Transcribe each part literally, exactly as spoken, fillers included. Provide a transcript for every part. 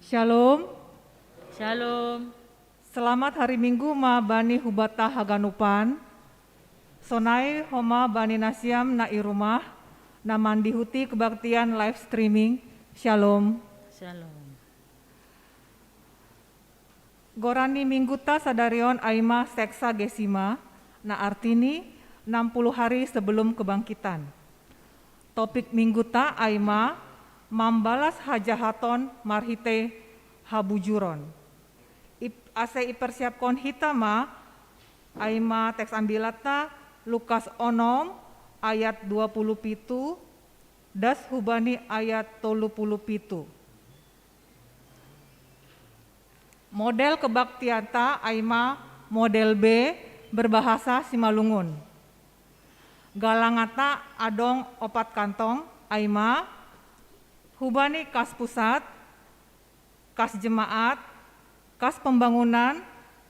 Shalom. Shalom. Selamat hari Minggu ma bani hubata haganupan. Sonai homa bani nasiam na i rumah, na mandihuti kebaktian live streaming. Shalom. Shalom. Gorani mingguta sadarion aima sexagesima, na artini enam puluh hari sebelum kebangkitan. Topik mingguta aima mambalas hajahaton marhitei habujuron. Ip, ase ipersiapkon hita ma, aima teks ambilata Lukas onom ayat dua puluh pitu, das hubani ayat tolu puluh pitu. Model kebaktianta aima model B berbahasa Simalungun. Galangata adong opat kantong aima hubani kas pusat, kas jemaat, kas pembangunan,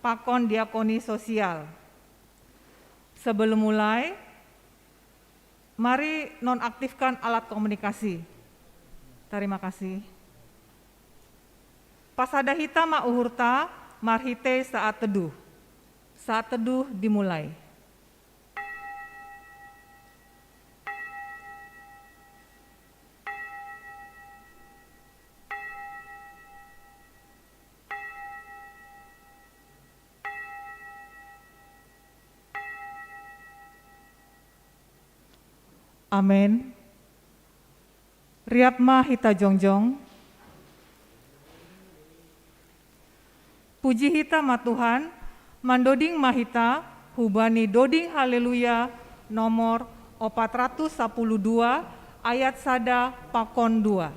pakon diakoni sosial. Sebelum mulai, mari nonaktifkan alat komunikasi. Terima kasih. Pasada hita ma uhurta marhitei saat teduh. Saat teduh dimulai. Amen. Riap ma hita jongjong. Puji hita ma Tuhan, mandoding ma hita hubani doding haleluya nomor opat ratus sapuluh dua ayat sada pakon dua.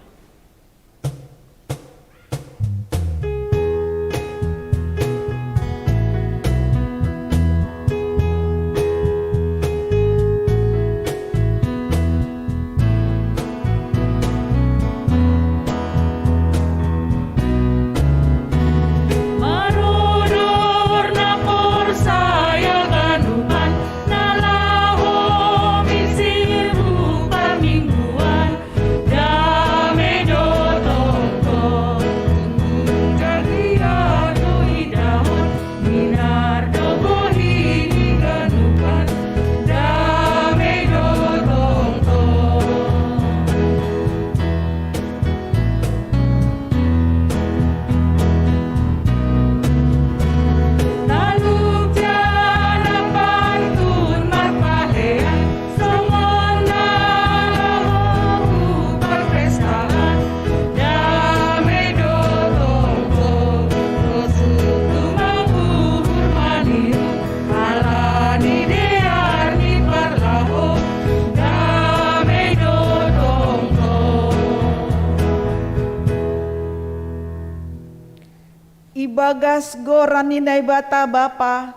Ibagas goran ni Naibata Bapa,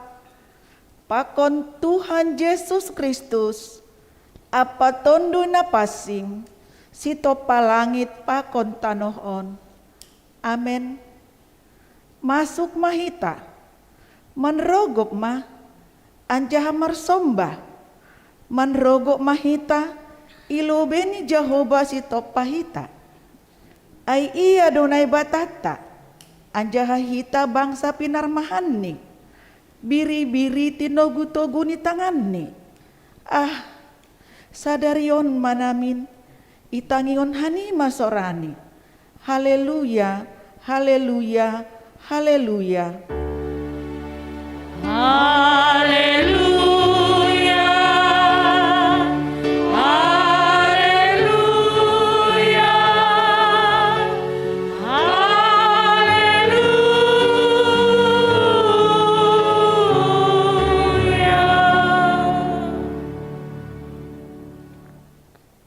pakon Tuhan Jesus Kristus, Apa Tondu na Pansing, Sitopa langit pakon tanoh on. Amen. Masuk ma hita, manrogop ma, anjaha marsomba, manrogop ma hita i lobei ni Jahowa Sitopa hita. Ai Ia do Naibatanta, anjaha hita bangsa pinarmahanNi, biri-biri tinogu-togu ni tanganNi. Ah, sadari on ma namin, itangihon hanima sorani. Haleluya, haleluya, haleluya. Haleluya. Haleluya. Haleluya.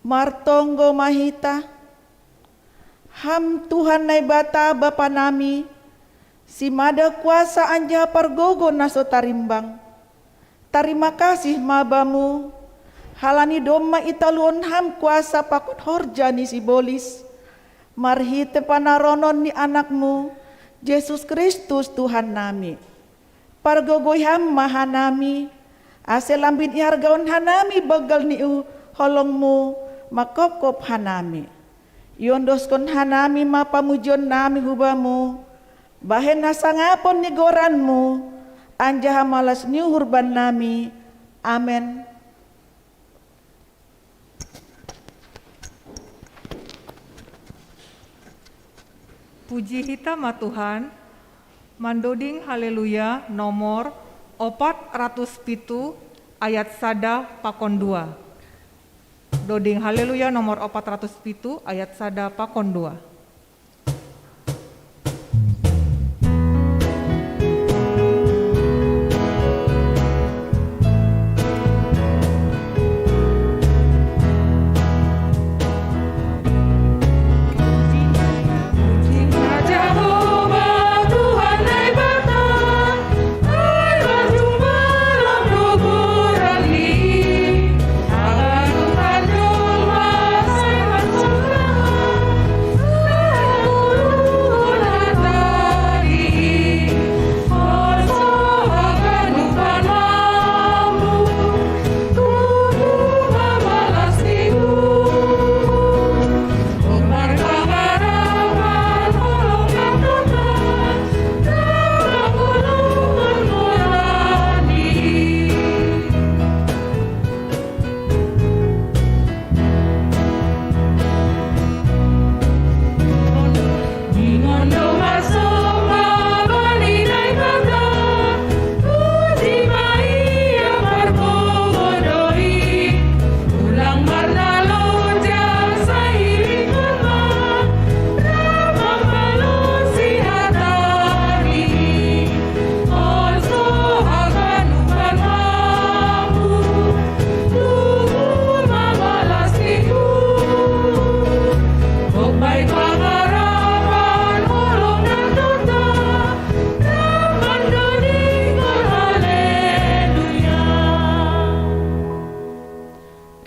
Martonggo ma hita. Ham Tuhan Naibata Bapa nami, simada kuasa anjaha pargogo na so tarimbang. Tarima kasih ma Bamu, halani domma italuhon Ham kuasa pakon horja ni sibolis, marhitei panaronon ni AnakMu, Jesus Kristus Tuhan nami. Pargogoi Ham ma hanami, ase lambin ihargahon hanami banggal ni u-, holongMu, mangkopkop hanami. Iondoskon hanami ma pamujionnami hu Bamu, bahen hasangapon ni goranMu, anjaha malas ni uhur bannami. Amen. Puji hita ma Tuhan, mandoding Haleluya nomor opat ratus pitu ayat sada pakon dua. Doding Haleluya nomor opat ratus pitu ayat sada pakon dua.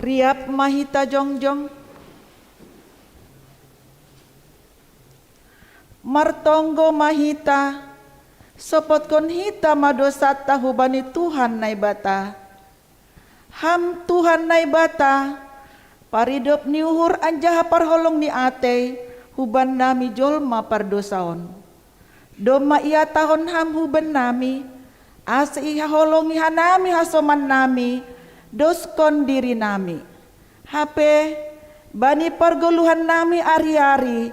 Riap ma hita jongjong. Martonggo ma hita, sopotkon hita ma dosanta hubani Tuhan Naibata. Ham Tuhan Naibata, paridop ni uhur anjaha parholong ni atei, hubannami jolma pardosa on. Domma ihatahon Ham hubannami, ase ihaholongi hanami hasomannami, doskon dirinami. Hape, bani pargoluhannami ari-ari,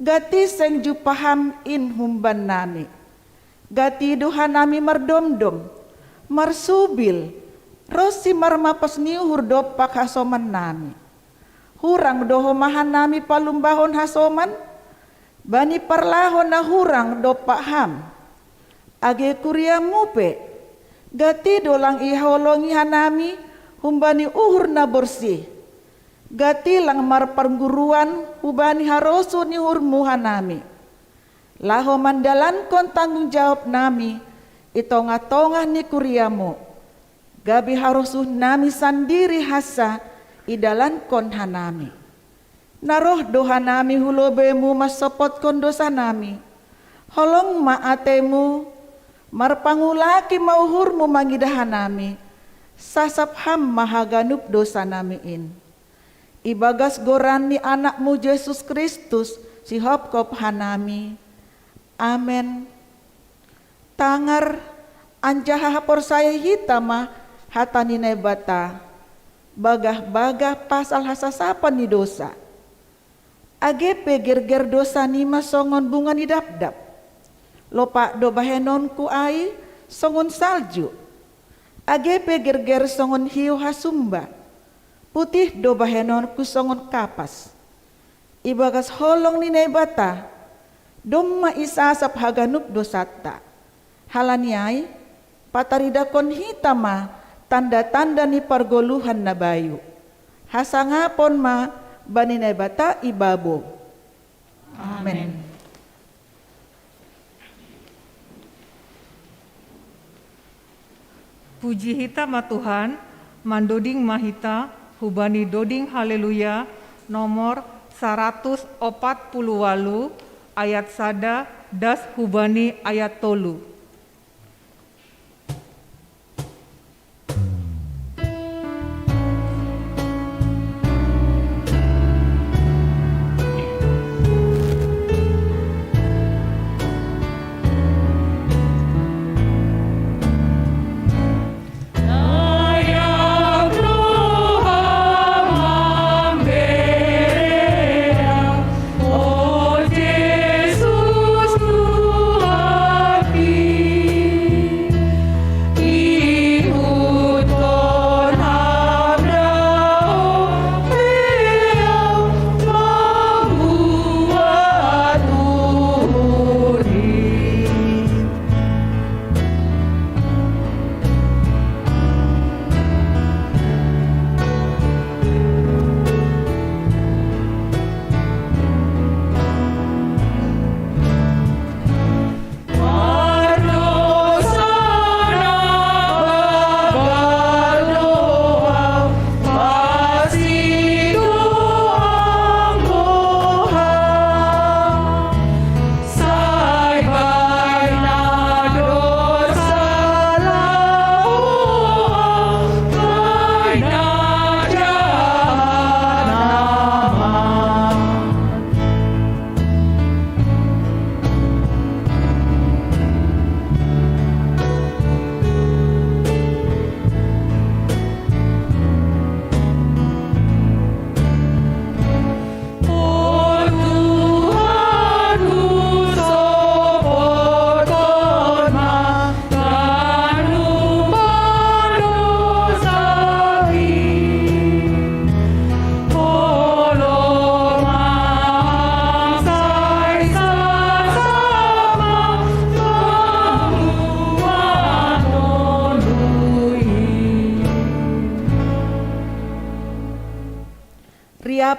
gati seng jumpah Ham in humbannami. Gati do hanami mardomdom, marsubil, ronsi marmapos ni uhur dompak hasomannami. Hurang do homa hanami palumbahon hasoman, bani parlahou na hurang dompak Ham. Age kuriaMu pe, gati do lang ihaholongi hanami humbani uhur na borsih. Gati lang marparguruan hubani harosuh ni uhurMu hanami. Laho mandalankon tanggung jawabnami i tongah-tongah ni kuriaMu, gabe harosuhnami sandiri hansa idalankon hanami. Na roh do hanami hu lobeiMu mansopotkon dosanami. Holong ma ateiMu, marpangulaki ma uhurMu mangidah hanami, sasap Ham ma haganup dosanami in. Ibagas goran ni AnakMu Jesus Kristus, sihopkop hanami. Amen. Tangar anjaha haporsayai hita ma hata ni Naibata, bagah-bagah pasal hasasapan ni dosa. Age pe gerger dosanima songon bunga ni dapdap, lopak do bahenonku ai songon salju. Age pe gerger songon hiu hasumba, putih do bahenonku songon kapas. Ibagas holong ni Naibata, domma isasap haganup dosanta. Halani ai, pataridahkon hita ma tanda-tanda ni pargoluhan na bayu. Hasangapon ma bani Naibata i babo. Amen. Puji hita ma Tuhan, mandoding ma hita hubani doding Haleluya nomor saratus opat puluh walu ayat sada das hubani ayat tolu.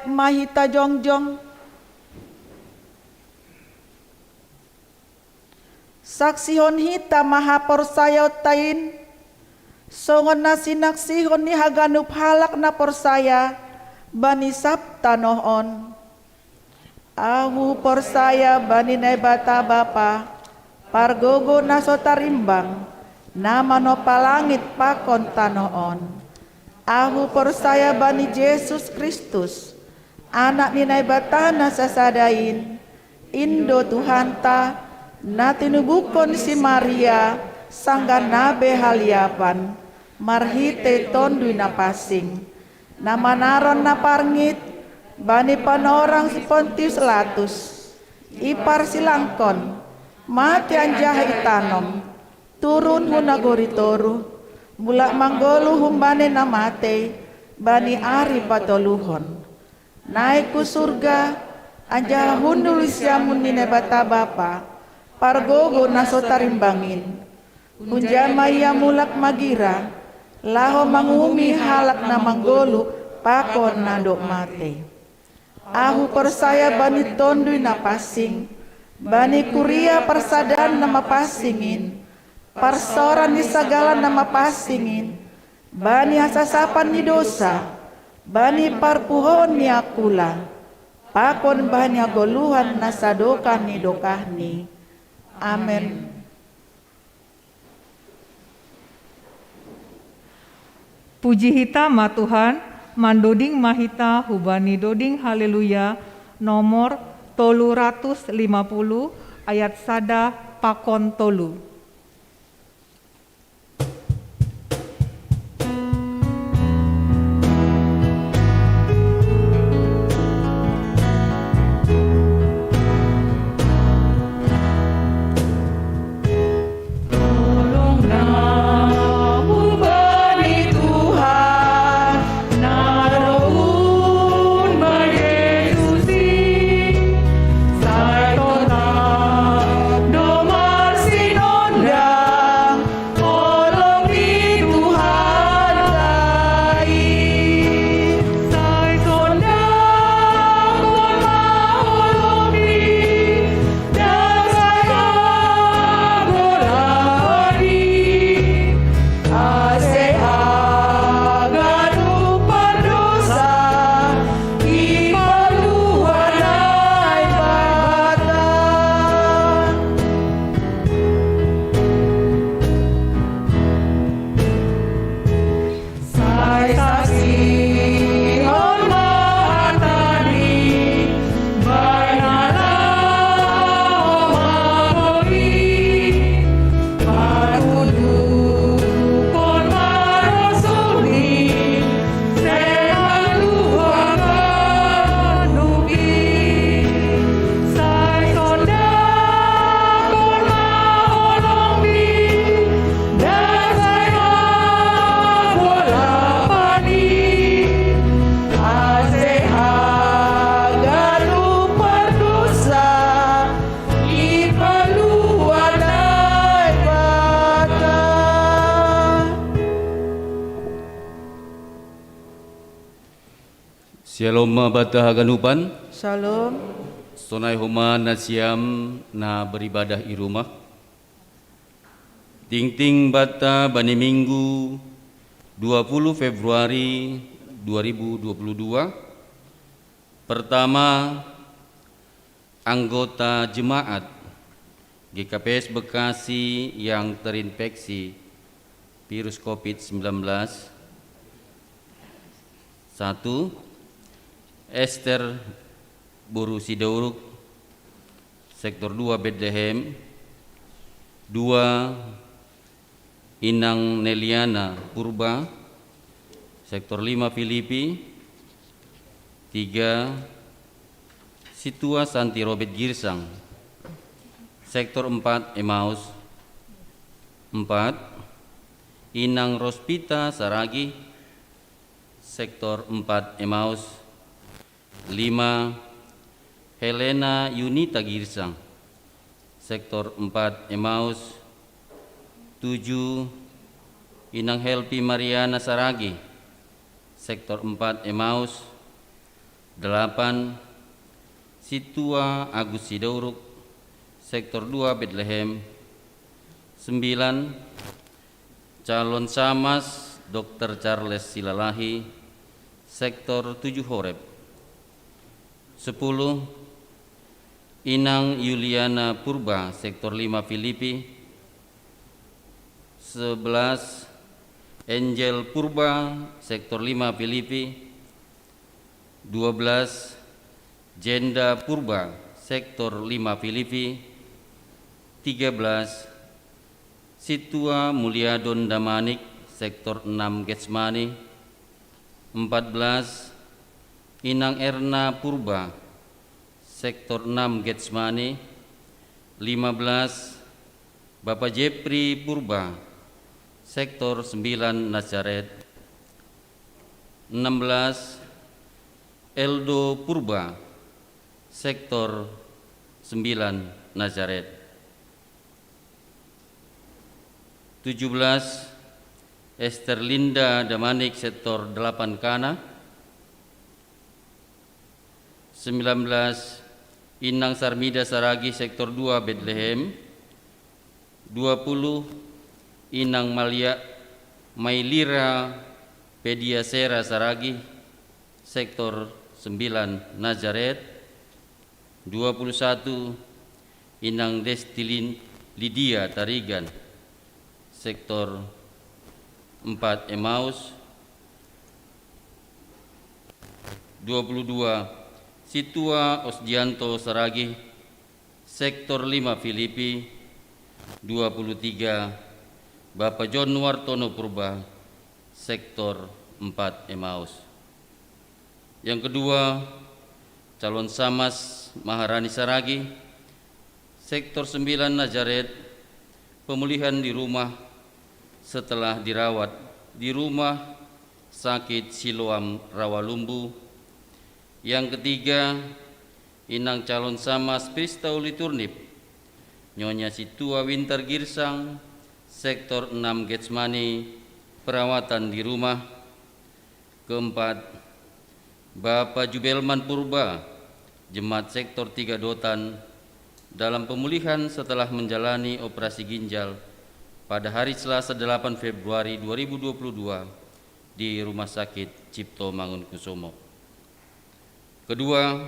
ma hita jongjong. Saksihon hita ma haporsayaonta in, songon na sinaksihon ni haganup halak na porsaya bani sab tanoh on. Ahu porsaya bani Naibata Bapa, pargogo na so tarimbang, na manompa langit pakon tanoh on. Ahu porsaya bani Jesus Kristus, Anak ni Naibata na sasada in, in do Tuhanta, na tinubuhon si Maria sanggah na be haliapan, marhitei Tonduy Napansing, na manaron na parngit bani panorang si Pontius Latus, iparsilangkon, mate anjaha itanom, turun hu nagori toruh, mulak manggoluh humbani na matei bani ari patoluhon. Naik hu surga, anjaha hundul di siamun ni Naibata Bapa, pargogo na so tarimbang in. Hunja ma Ia mulak magira, laho manguhumi halak na manggoluh pakon na dob matei. Ahu porsaya bani Tonduy Napansing, bani kuria parsadaan na mapansing in, parsaoran ni sagala na mapansing in, bani hasasapan ni dousa, bani parpuhoon ni angkula, pakon bani hagoluhan na sadokah ni dokahni. Amen. Puji hita ma Tuhan, mandoding ma hita hubani doding Haleluya nomor tolu ratus lima puluh, ayat sada pakon tolu. Syalom ma banta haganupan. Syalom. Sonai homa nasiam na beribadah i rumah. Tingting banta bani Minggu dua puluh Februari dua ribu dua puluh dua. Pertama, anggota jemaat G K P S Bekasi yang terinfeksi virus covid sembilan belas. Satu, Esther boru Sidauruk, Sektor dua Betlehem. Dua, Inang Neliana Purba, Sektor lima Filipi. Tiga, Situa Santi Robert Girsang, Sektor empat Emmaus. Empat, Inang Rospita Saragih, Sektor empat Emmaus. Lima, Helena Yunita Girsang, Sektor empat Emmaus. Tujuh, Inang Helpi Mariana Saragih, Sektor empat Emmaus. Delapan, Situa Agus Sidauruk, Sektor dua Betlehem. Sembilan, Calon Samas Doktor Charles Silalahi, Sektor tujuh Horeb. Sepuluh, Inang Yuliana Purba, Sektor lima Filipi. Sebelas, Angel Purba, Sektor lima Filipi. Dua belas, Jenda Purba, Sektor lima Filipi. Tiga belas, Situa Muliadon Damanik, Sektor enam Getsemani. Empat belas, Inang Erna Purba, Sektor enam Getsemani. Lima belas, Bapak Jepri Purba, Sektor sembilan Nazaret. Enam belas, Eldo Purba, Sektor sembilan Nazaret. Tujuh belas, Esther Linda Damanik, Sektor delapan Kana. Sembilan belas, Inang Sarmida Saragi, Sektor dua Betlehem. Dua puluh, Inang Malia Mailira Pedia Sera Saragi, Sektor sembilan Nazaret. Dua puluh satu, Inang Destilin Lydia Tarigan, Sektor empat Emmaus. Dua puluh dua, Situa Osdianto Saragi, Sektor lima Filipi. Dua puluh tiga, Bapak John Wartono Purba, Sektor empat Emmaus. Yang kedua, Calon Samas Maharani Saragi, Sektor sembilan Nazaret, pemulihan di rumah setelah dirawat di rumah sakit Siloam Rawalumbu. Yang ketiga, Inang Calon Samas Prista Uli Turnip, Nyonya Situa Winter Girsang, Sektor enam Getsemani, perawatan di rumah. Keempat, Bapak Jubelman Purba, Jemaat Sektor tiga Dotan, dalam pemulihan setelah menjalani operasi ginjal pada hari Selasa delapan Februari dua ribu dua puluh dua di Rumah Sakit Cipto Mangunkusumo. Kedua,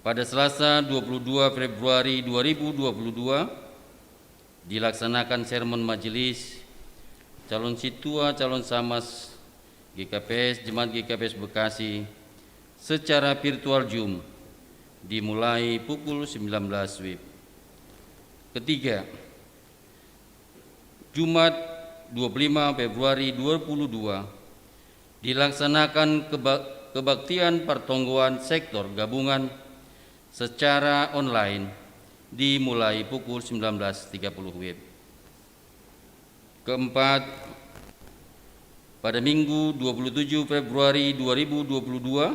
pada Selasa dua puluh dua Februari dua ribu dua puluh dua, dilaksanakan sermon majelis calon situa, calon samas G K P S, Jemaat G K P S Bekasi secara virtual Zoom, dimulai pukul sembilan belas W I B. Ketiga, Jumat dua puluh lima Februari dua ribu dua puluh dua, dilaksanakan keba-, kebaktian pertonggoan sektor gabungan secara online, dimulai pukul sembilan belas tiga puluh W I B. Keempat, pada Minggu dua puluh tujuh Februari dua ribu dua puluh dua,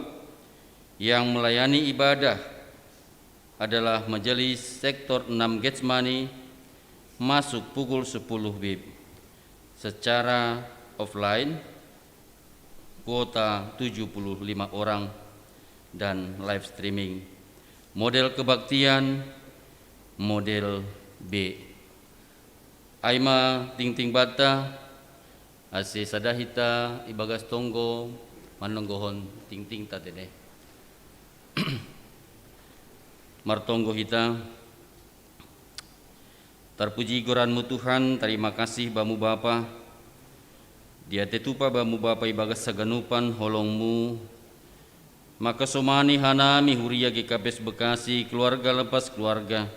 yang melayani ibadah adalah Majelis Sektor enam Getsemani, masuk pukul sepuluh W I B, secara offline, kuota tujuh puluh lima orang, dan live streaming. Model kebaktian model B. Ai ma tingting banta, ase sada hita ibagas tonggo manonggohon tingtingta te ne. Martonggo hita. Tarpuji goran-Mu Tuhan, tarima kasih bamu Bapa. Diate tupa bamu Bapa ibagas haganupan holong-Mu, makasomani hanami huria G K P S Bekasi, keluarga lepas keluarga,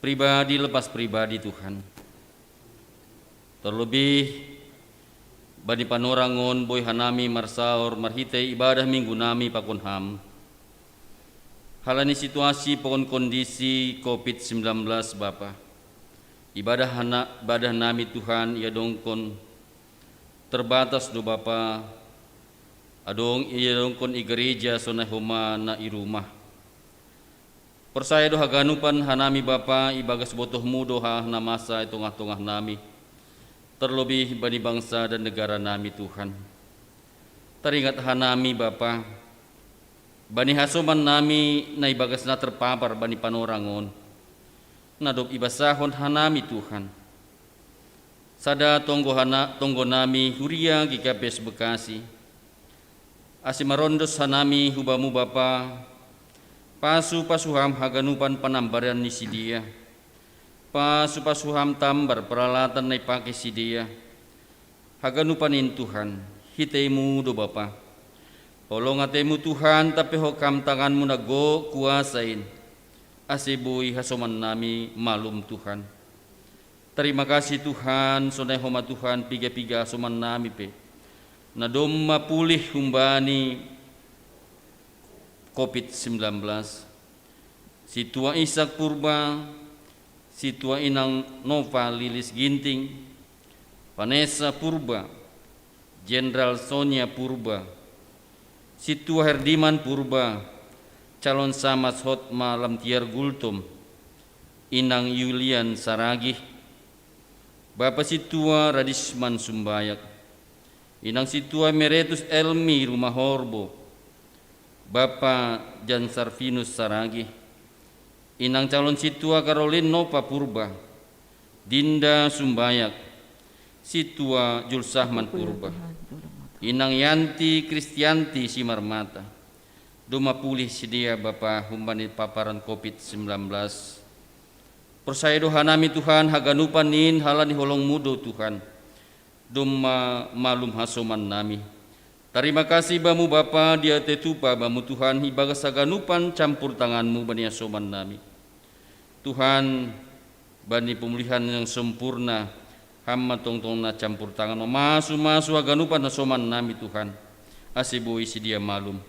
pribadi lepas pribadi, Tuhan. Terlebih bani panorang on boi hanami marsaor marhitei ibadah minggu nami pakon Ham. Halani situasi pakon kondisi covid sembilan belas, Bapa, ibadah hana-, ibadah nami, Tuhan, iadongkon terbatas do, Bapa. Adong iadongkon i gereja, sonai homa na i rumah. Porsaya do haganupan hanami, Bapa, ibagas botoh-Mu do hal na masa i tongah-tongah nami, terlebih bani bangsa dan negara nami, Tuhan. Taringat hanami, Bapa, Bani hasoman nami na ibagas na terpapar bani panorang on, na dob ibasahon hanami Tuhan. Sada tonggo, hana, tonggo nami huria G K P S Bekasi, ase marondos hanami hu Bamu Bapa, pasu-pasu Ham haganupan panambarion ni sidea, pasu-pasu Ham tambar peralatan na ipake sidea, haganupan in Tuhan, hiteimu do Bapa. Holong ateimu Tuhan, tapehok Ham tanganmu na gok kuasa in, ase boi hasoman nami malum Tuhan. Tarima kasih Tuhan, sonai homa Tuhan piga-piga hasoman nami pe, na domma pulih humbani covid sembilan belas. Sintua Ishak Purba, sintua inang Nova Lilis Ginting, Vanessa Purba, Jenderal Sonia Purba, sintua Herdiman Purba, calon samas Hotma Lamtiar Gultom, inang Yulian Saragih, bapa sintua Radisman Sumbayak, inang sintua Meretus Elmi Rumah Horbo, bapa Jan Sarvinus Saragih, inang calon sintua Karolin Nova Purba, Dinda Sumbayak, sintua Julsahman Purba, inang Yanti Kristianti Simarmata, domma pulih sidea Bapa humbani paparan covid sembilan belas. Porsaya do hanami Tuhan haganupan in halani holongmu do Tuhan, domma malum hasoman nami. Tarima kasih Bamu Bapa, dia tetupa Bamu Tuhan ibagas haganupan campur tanganmu bani hasoman nami. Tuhan, bani pemulihan yang sempurna, Ham ma tongtong na campur tangan mamasu-masu haganupan hasoman nami Tuhan, ase boi sidea malum.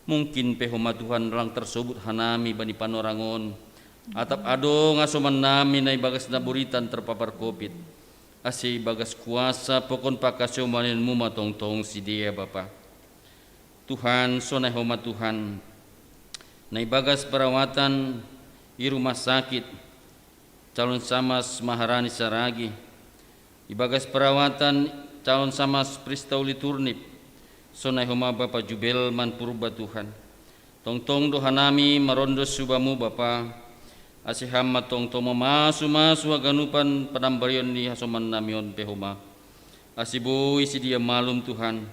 Mungkin pe homa Tuhan lang tersobut hanami bani panorang on, atap adong hasoman nami na ibagas na boritan terpapar covid, ase ibagas kuasa pokon pangkasihomanionmu ma tongtong sidea Bapa. Tuhan, sonai homa Tuhan, na ibagas perawatan i rumah sakit, calon samas Maharani Saragih, ibagas perawatan calon samas Pristauli Turnip, sonai homa Bapa Jubelman Purba Tuhan. Tongtong do hanami marondos hu Bamu Bapa, ase Ham ma tongtong mamasu-masu haganupan panambarion ni hasoman nami on pe homa, ase boi sidea malum Tuhan,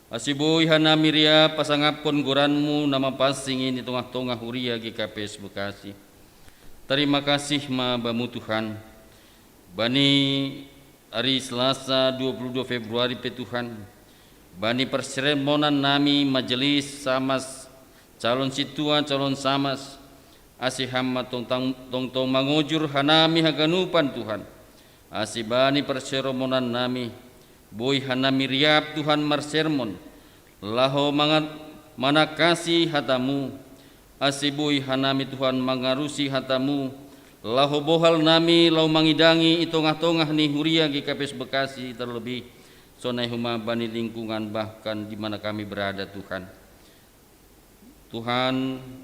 ase boi hanami riap pasangapkon goranmu na mapansing i di tongah-tongah huria G K P S Bekasi. Tarima kasih ma Bamu Tuhan, bani ari Selasa dua puluh dua Februari pe Tuhan, bani persermonan nami majelis samas, calon sintua calon samas, ase Ham ma tongtong, tongtong mangojur hanami haganupan Tuhan, ase bani persermonan nami, boi hanami riap Tuhan marsermon, laho mangat, manangkasi hatamu, ase boi hanami Tuhan mangarusi hatamu, laho bohal nami laho mangidangi i tongah-tongah ni huria G K P S Bekasi terlebih, sonai homa bani lingkungan bahkan di mana kami berada Tuhan. Tuhan,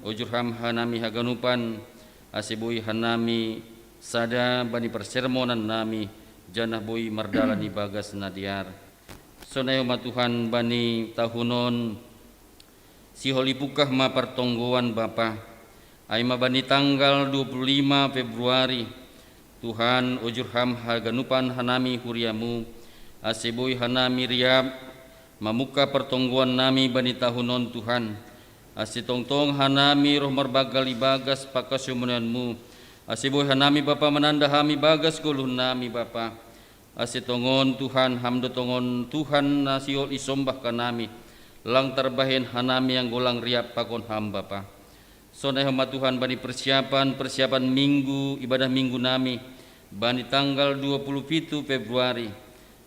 ojur Ham hanami haganupan, ase boi hanami sada bani persermonan nami, janah boi mardalan ibagas na dear. Sonai homa Tuhan bani tahun on, sihol ipungkah ma partonggoan Bapa, ai ma bani tanggal dua puluh lima Februari, Tuhan, ojur Ham haganupan hanami huriamu, ase boi hanami riap mamungkah partonggoan nami bani tahun on Tuhan, ase tongtong hanami roh marbanggal ibagas pangkasihomanionmu, ase boi hanami Bapa mananda Ham ibagas goluh nami Bapa, ase tongon Tuhan Ham do tongon Tuhan na sihol isombah hanami, lang tarbahen hanami anggo lang riap pakon Ham Bapa. Sonai homa Tuhan bani persiapan, persiapan minggu, ibadah minggu nami, bani tanggal dua puluh pitu Februari,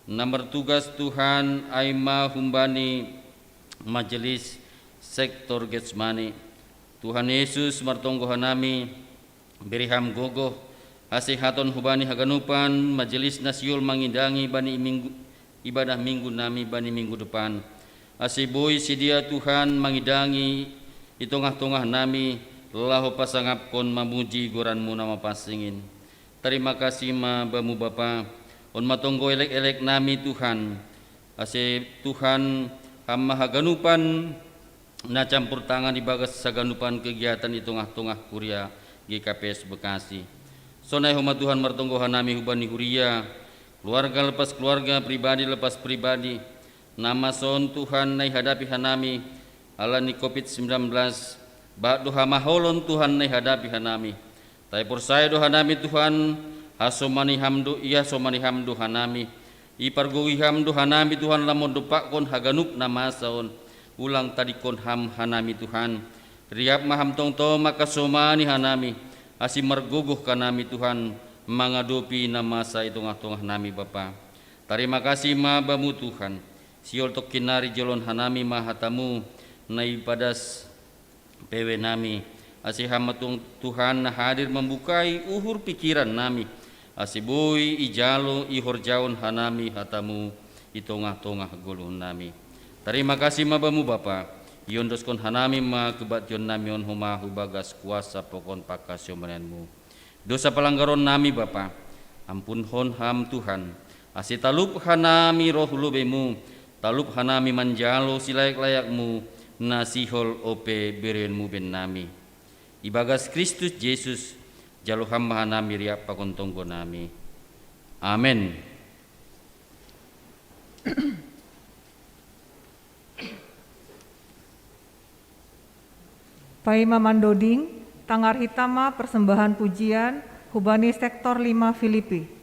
na martugas Tuhan ai ma humbani majelis sektor Getsemani. Tuhan Yesus martonggo hanami, bere Ham gogoh, hasehaton hubani haganupan majelis na sihol mangidangi bani minggu, ibadah minggu nami bani minggu depan. Ase boi sidea Tuhan mangidangi i tongah-tongah nami, laho pasangapkon mamuji goranmu na mapansing in. Tarima kasih ma Bamu Bapa, on ma tonggo elek-elek nami Tuhan. Ase Tuhan Ham ma haganupan na campur tangan ibagas saganupan kegiatan i tongah-tongah kuria G K P S Bekasi. Sonai homa Tuhan martonggo hanami hubani huria, keluarga lepas keluarga, pribadi lepas pribadi, na masa on Tuhan na ihadapi hanami ala ni covid sembilan belas, bahat do hamaolon Tuhan na ihadapi hanami. Taporsaya do hanami Tuhan, hasomani Ham do, ihasomani Ham do hanami. Ipargogoi Ham do hanami Tuhan laho mandompakkon haganup na masa on. Ulang tadingkon Ham hanami Tuhan. Riap ma Ham tongtong mangkasomani hanami, ase margogoh hanami Tuhan, mangadopi na masa i tongah-tongah nami Bapa. Tarima kasih ma Bamu Tuhan. Sihol tongkin nari jaloon hanami ma hataMu na ipadas pe uein nami, ase Ham ma Tuhan na hadir mambukai uhur pikiran nami, ase boi ijalo ihorjahon hanami hataMu i tongah-tongah goluh nami. Tarima kasih ma Bamu Bapa, iondoskon hanami ma kebaktion nami on homa hubagas kuasa pakon pangkasiomanianMu. Dosa palanggaron nami Bapa, ampunhon Ham Tuhan, ase talup hanami roh hu lobeiMu, talup hanami manjalo silayak-layakMu, na sihol ope bereonMu bennami. Ibagas Kristus Jesus, jalo Ham ma hanami riap pakon tonggo nami. Amen. Paima mandoding, tangar hita ma persembahan pujian hubani sektor lima Filipi.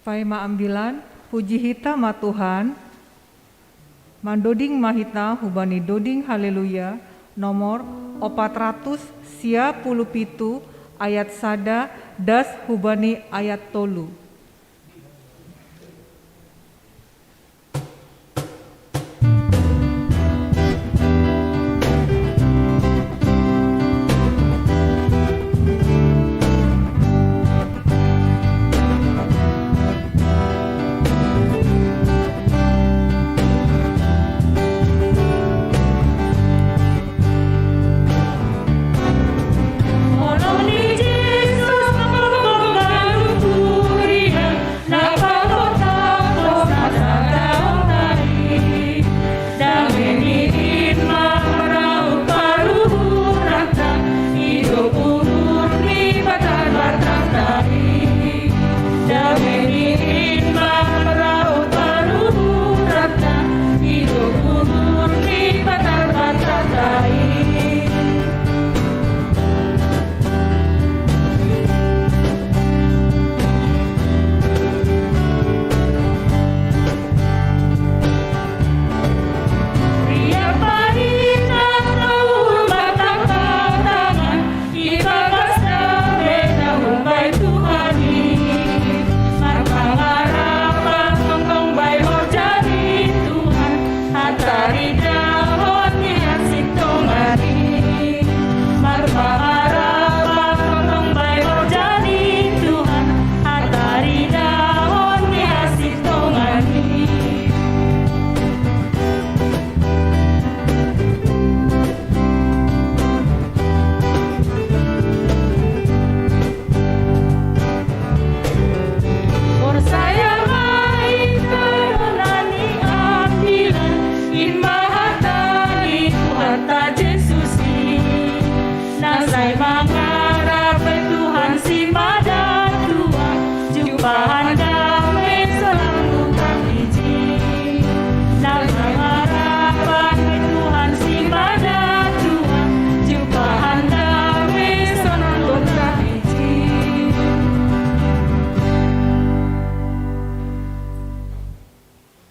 Paima ambilan, puji hita ma Tuhan, mandoding ma hita hubani doding haleluya, nomor opat ratus sia puluh pitu, ayat sada das hubani ayat tolu.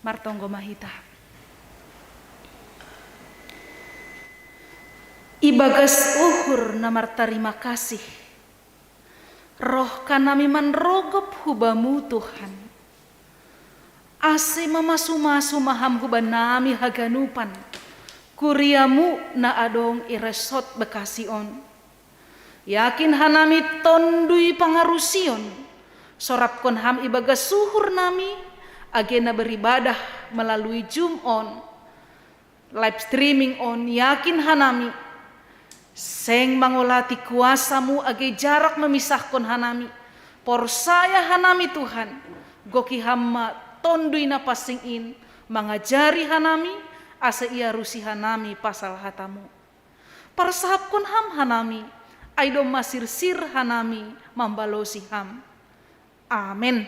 Martonggo ma hita. Ibagas uhur na martarima kasih, roh kanami manrogop hu Bamu, Tuhan. Ase mamasu-masu ma Ham hu banami haganupan, kuria-Mu na adong i resort Bekasi on. Yakin hanami tondui pangarusion, sorapkon Ham ibagas uhur nami, age na beribadah melalui Zoom on, live streaming on, yakin hanami seng mangolati kuasa-Mu age jarak memisahkon hanami. Porsaya hanami, Tuhan, goki Ham ma tondui na pansing in, mangajari hanami, ase iarusi hanami pasal hata-Mu. Parsahapkon Ham hanami, ai domma sirsir hanami mambalosi Ham. Amen.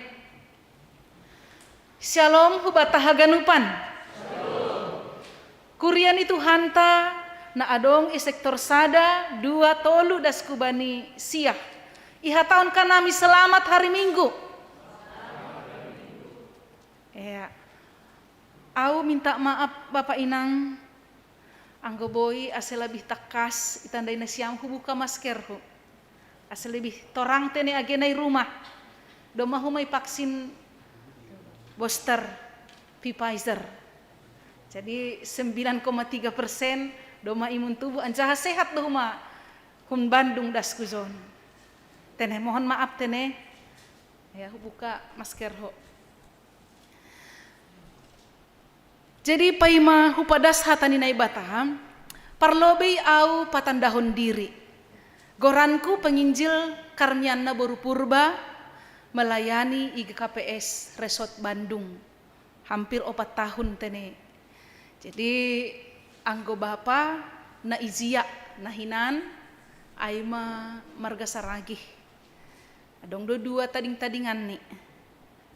Syalom hubata haganupan. Kuria ni Tuhanta na adong i sektor sada, dua, tolu das hubani sia. Ihatahon hanami selamat hari Minggu. Ya. Au minta maaf Bapak Inang, anggo boi ase lebih takas itandai nasiam hubuka maskerhu. Ase lebih torang tene age na i rumah. Domma homa i vaksin booster Pfizer. Jadi sembilan koma tiga persen domma imun tubuh anjaha sehat do homa hun Bandung das hujon. Tene mohon maaf tene. Ya, hubuka maskerhu. Jadi paima hupadas hata ni Naibata, parlobei au patandahon diri. Goranku penginjil Karmianna boru Purba, melayani i G K P S Resort Bandung. Hampir opat tahun tene. Jadi anggo bapa na ijia na hinan, ai ma marga Saragih. Adong do dua tading-tadinganni.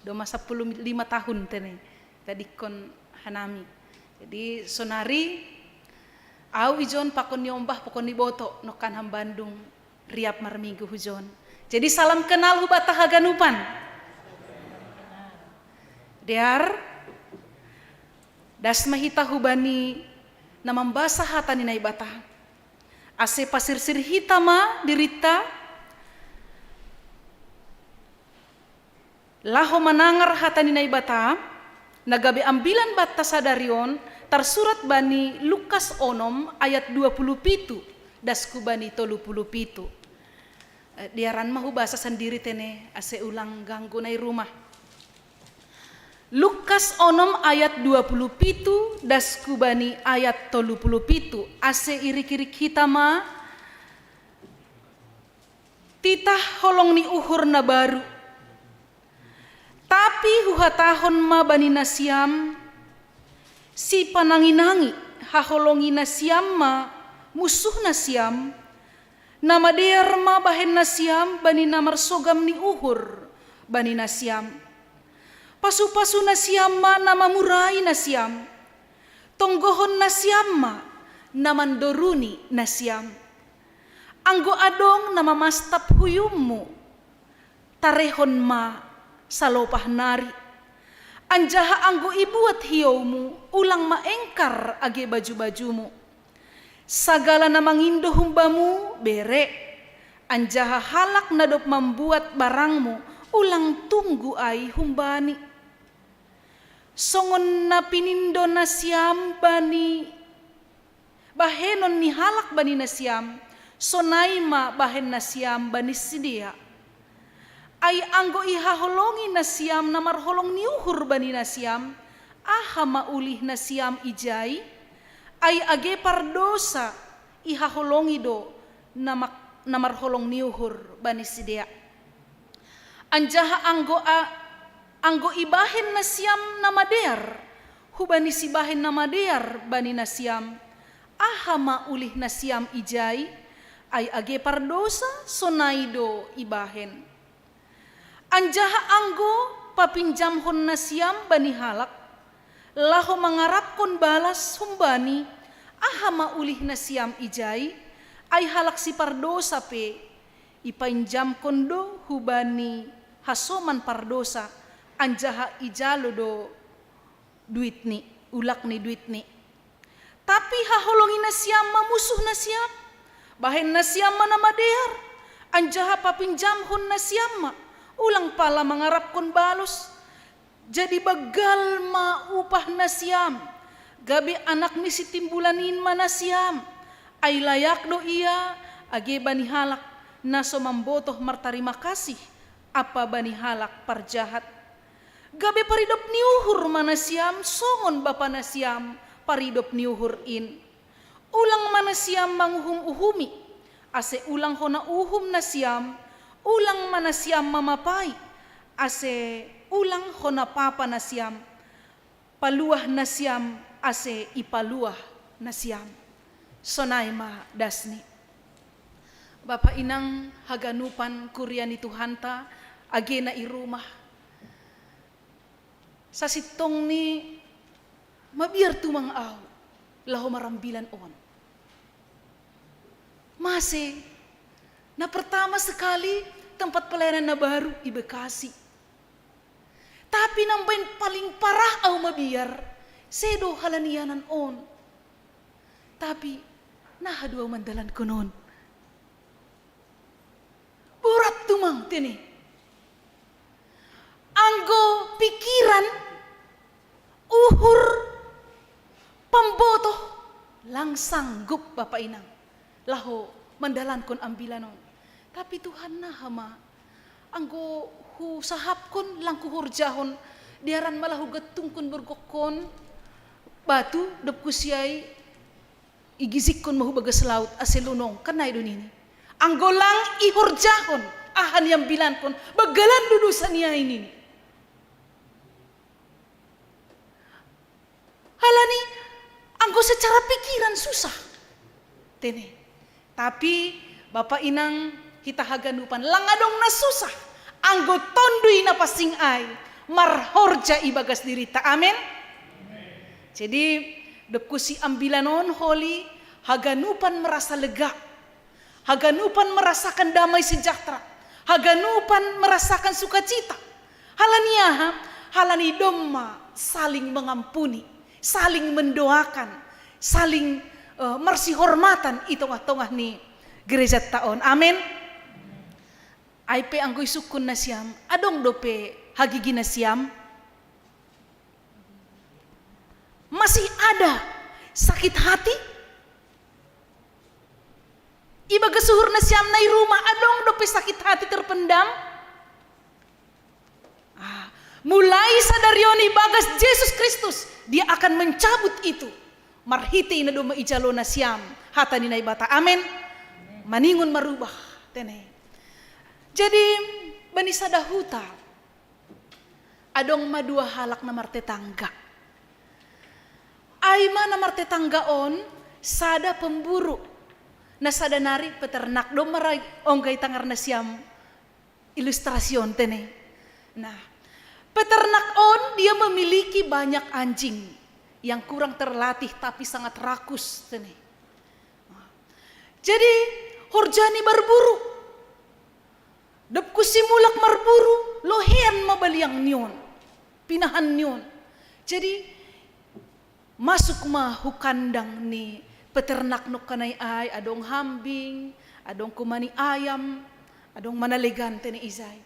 Domma sampulu lima tahun tene tadingkon hanami. Jadi sonari au ijon pakon ni ombah pakon ni boto nongkan Ham Bandung riap marminggu hujon. Jadi salam kenal hubata haganupan. Dear, das ma hita hubani na mambasa hata ni Naibata. Ase pasirsir hita ma dirita, laho manangar hata ni Naibata, na gabe ambilan banta sadari on, tarsurat bani Lukas onom ayat dua puluh pitu, das ku bani tolu puluh pitu. Eh, dearan ma hubasa sandiri tene, ase ulang ganggu na i rumah. Lukas onom ayat dua puluh pitu, das ku bani ayat tolu puluh pitu, ase irik-irik hita ma, titah holong ni uhur na baru. Tapi huhatahon ma bani nasiam, sipanangi-nangi haholongi nasiam ma musuh nasiam, na madear ma bahen nasiam bani na marsogam ni uhur bani nasiam. Pasu-pasu nasiam ma na mamurai nasiam. Tonggohon nasiam ma na mandoruni nasiam. Anggo adong na mamastap huyummu, tarehon ma salopah nari. Anjaha anggo ibuat hioumu, ulang ma engkar age baju-bajumu. Sagala na mangindo humbamu, bere. Anjaha halak na dob mambuat barangmu, ulang tunggu ai humbani. Songon na pinindo nasiam bani bahenon ni halak bani nasiam, sonai ma bahen nasiam bani sidea. Ai anggo ihaholongi nasiam na marholong ni uhur bani nasiam, aha ma ulih nasiam ijai? Ai age pardosa ihaholongi do na mak-, na marholong ni uhur bani sidea. Anjaha anggo a-, anggo ibahen nasiam na madear hubani sibahen na madear bani nasiam, aha ma ulih nasiam ijai? Ai age pardosa, sonai do ibahen. Anjaha anggo papinjamhon nasiam bani halak, laho mangarapkon balas humbani, aha ma ulih nasiam ijai? Ai halak sipardosa pe ipainjamkon do hubani hasoman pardosa, anjaha ijalo do duitni, ulak ni duitni. Tapi haholongi nasiam ma musuh nasiam, bahen nasiam ma na madear, anjaha papinjamhon nasiam ma, ulang pala mangarapkon balos. Jadi banggal ma upah nasiam, gabe anak ni sitimbulan in ma nasiam. Ai layak do ia age bani halak na so mambotoh martarima kasih ampa bani halak parjahat. Gabe paridop ni uhur ma nasiam songon bapa nasiam paridop ni uhur in. Ulang ma nasiam manguhum-uhumi, ase ulang hona uhum nasiam, ulang ma nasiam mamapai, ase ulang hona papa nasiam, paluah nasiam, ase ipaluah nasiam. Sonai ma dasni. Bapa inang haganupan kuria ni Tuhanta, age na i rumah. Sasintongni mabiar tumang au laho marambilan on. Mase, na pertama sekali tempat pelayanan na baru i Bekasi. Tapi na umbaen paling parah au mabiar, sedo halani ianan on. Tapi naha do au mandalankon on? Borat tumang tene. Anggo pikiran, uhur, pambotoh, lang sanggup bapa inang laho mandalankon ambilan on. Tapi Tuhan naha ma, anggo husahapkon lang huhorjahon, dearan ma laho gantungkon borgokkon batu, dob husiai igijikkon ma hu bagas laut ase lunong, kan nai do nini. Anggo lang ihorjahon aha ni ambilankon, banggalan do dosa ni ai nini. Halani anggo secara pikiran susah tene. Tapi bapa inang hita haganupan, lang adong na susah anggo tonduy na pansing ai marhorja i bagas dirinta. Amen. Jadi dob husi ambilan on holi, haganupan merasa lega, haganupan merasakan damai sejahtera, haganupan merasakan sukacita. Halani aha? Kalani domma saling mengampuni, saling mendoakan, saling uh, marsihormatan i tongah-tongah ni gereja taon. Amin. Ai pe anggo isungkun nasiam, adong dope hagigi nasiam? Masih ada sakit hati? Ibagas uhur nasiam na i rumah adong dope sakit hati terpendam? Ah, mulai sadari on ibagas Jesus Kristus, Dia akan mencabut itu. Marhitei na domma ijalo nasiam hata ni Naibata. Amin. Maningon marubah tene. Jadi bani sada huta adong ma dua halak na martetangga. Ai ma na martetangga on sada pemburu, na sada nari peternak. Domma ra ongga i tangar nasiam ilustrasi on tene. Nah, peternak on dia memiliki banyak anjing yang kurang terlatih tapi sangat rakus tene. Jadi horjani marburu. Dob kusi mulak marburu, lohean ma baliang ni on, pinahan ni on. Jadi masuk ma hu kandang ni peternak nongkanai ai, adong hambing, adong kumani ayam, adong ma na legan tene ijai.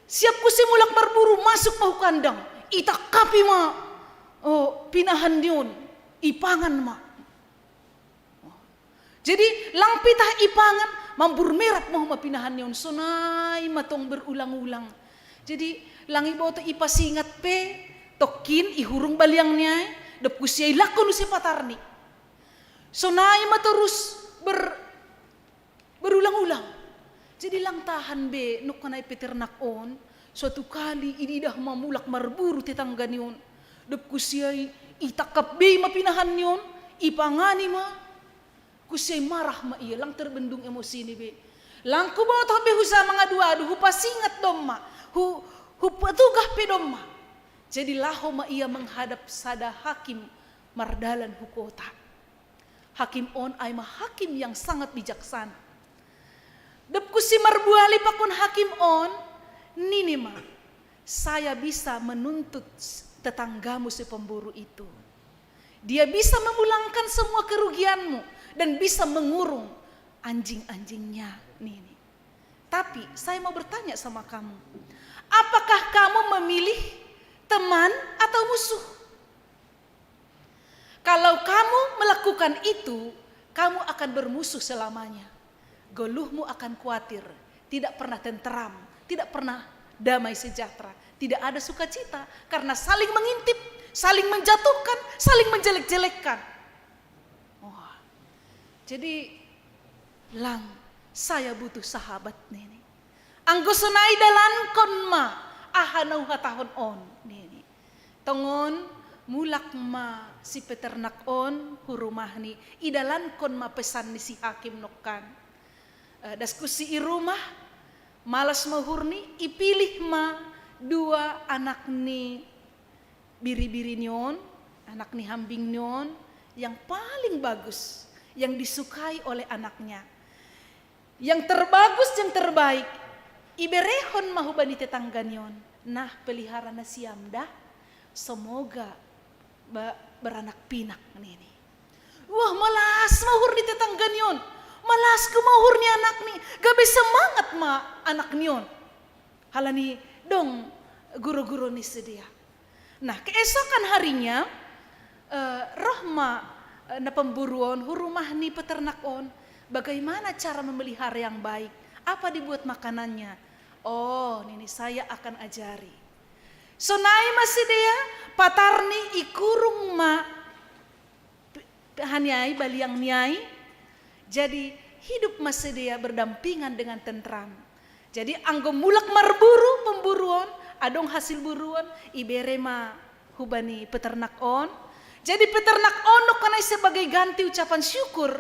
Siap kusi mulak marburu, masuk ma hu kandang, itangkapi ma, oh, pinahan ni on, ipangan ma. Jadi lang pitah ipangan, mambur merap ma hu ma pinahan ni on. Sonai ma tong berulang-ulang. Jadi lang iboto ipasingat pe, tongkin ihurung baliang ni ai, dob kusi ai langkon use patarni. Sonai ma torus ber, berulang-ulang. Jadi lang tahan be nongkanai peternak on, suatu kali ididah ma mulak marburu tetangga ni on. Dob kusi ai itangkap be i ma pinahan ni on, ipangani ma. Kusi ai marah ma ia, lang terbendung emosini be. Lang hubotoh be huja mangadu-adu, hupasingat domma, hu, hupatugah pe domma. Jadi laho ma ia menghadap sada hakim mardalan hu kota. Hakim on ai ma hakim yang sangat bijaksana. Dob kusi marbuali pakon hakim on, nini ma, "Saya bisa menuntut tetanggamu si pemburu itu. Dia bisa memulangkan semua kerugianmu dan bisa mengurung anjing-anjingnya," nini. "Tapi saya mau bertanya sama kamu, apakah kamu memilih teman atau musuh? Kalau kamu melakukan itu, kamu akan bermusuh selamanya. Goluhmu akan kuatir, tidak pernah tenteram, tidak pernah damai sejahtera, tidak ada sukacita, karena saling mengintip, saling menjatuhkan, saling menjelek-jelekkan." Wah. Jadi lang, "Saya butuh sahabat," nini. "Anggo sonai dalankon ma aha na huhatahon on," nini. Tongon mulak ma si peternak on hu rumahni, idalankon ma pesan ni si hakim nongkan. Eh, das kusi i rumah, malas ma uhurni, ipilih ma dua anak ni biri-biri ni on, anak ni hambing ni on, yang paling bagus, yang disukai oleh anaknya. Yang terbagus, yang terbaik, iberehon ma hubani tetangga ni on. "Nah, pelihara nasiam da, semoga ba, beranak pinak," nini. Wah, malas ma uhur ni tetangga ni on. Malas ma uhur ni anakni, gabe semangat ma anak ni on. Halani dong guru-guru ni sidea. Nah, keesokan harinya, eh, roh ma, eh, na pemburu on hu rumah ni peternak on. "Bagaimana cara memelihara yang baik? Apa dibuat makanannya?" "Oh," nini, "saya akan ajari." Sonai ma sidea, patarni ikurung ma pe, aha ni ai, baliang ni ai. Jadi hidup ma sidea berdampingan dengan tentram. Jadi anggo mulak marburu pemburu on, adong hasil buru on, ibere ma hubani peternak on. Jadi peternak on nongkanai sebagai ganti ucapan syukur,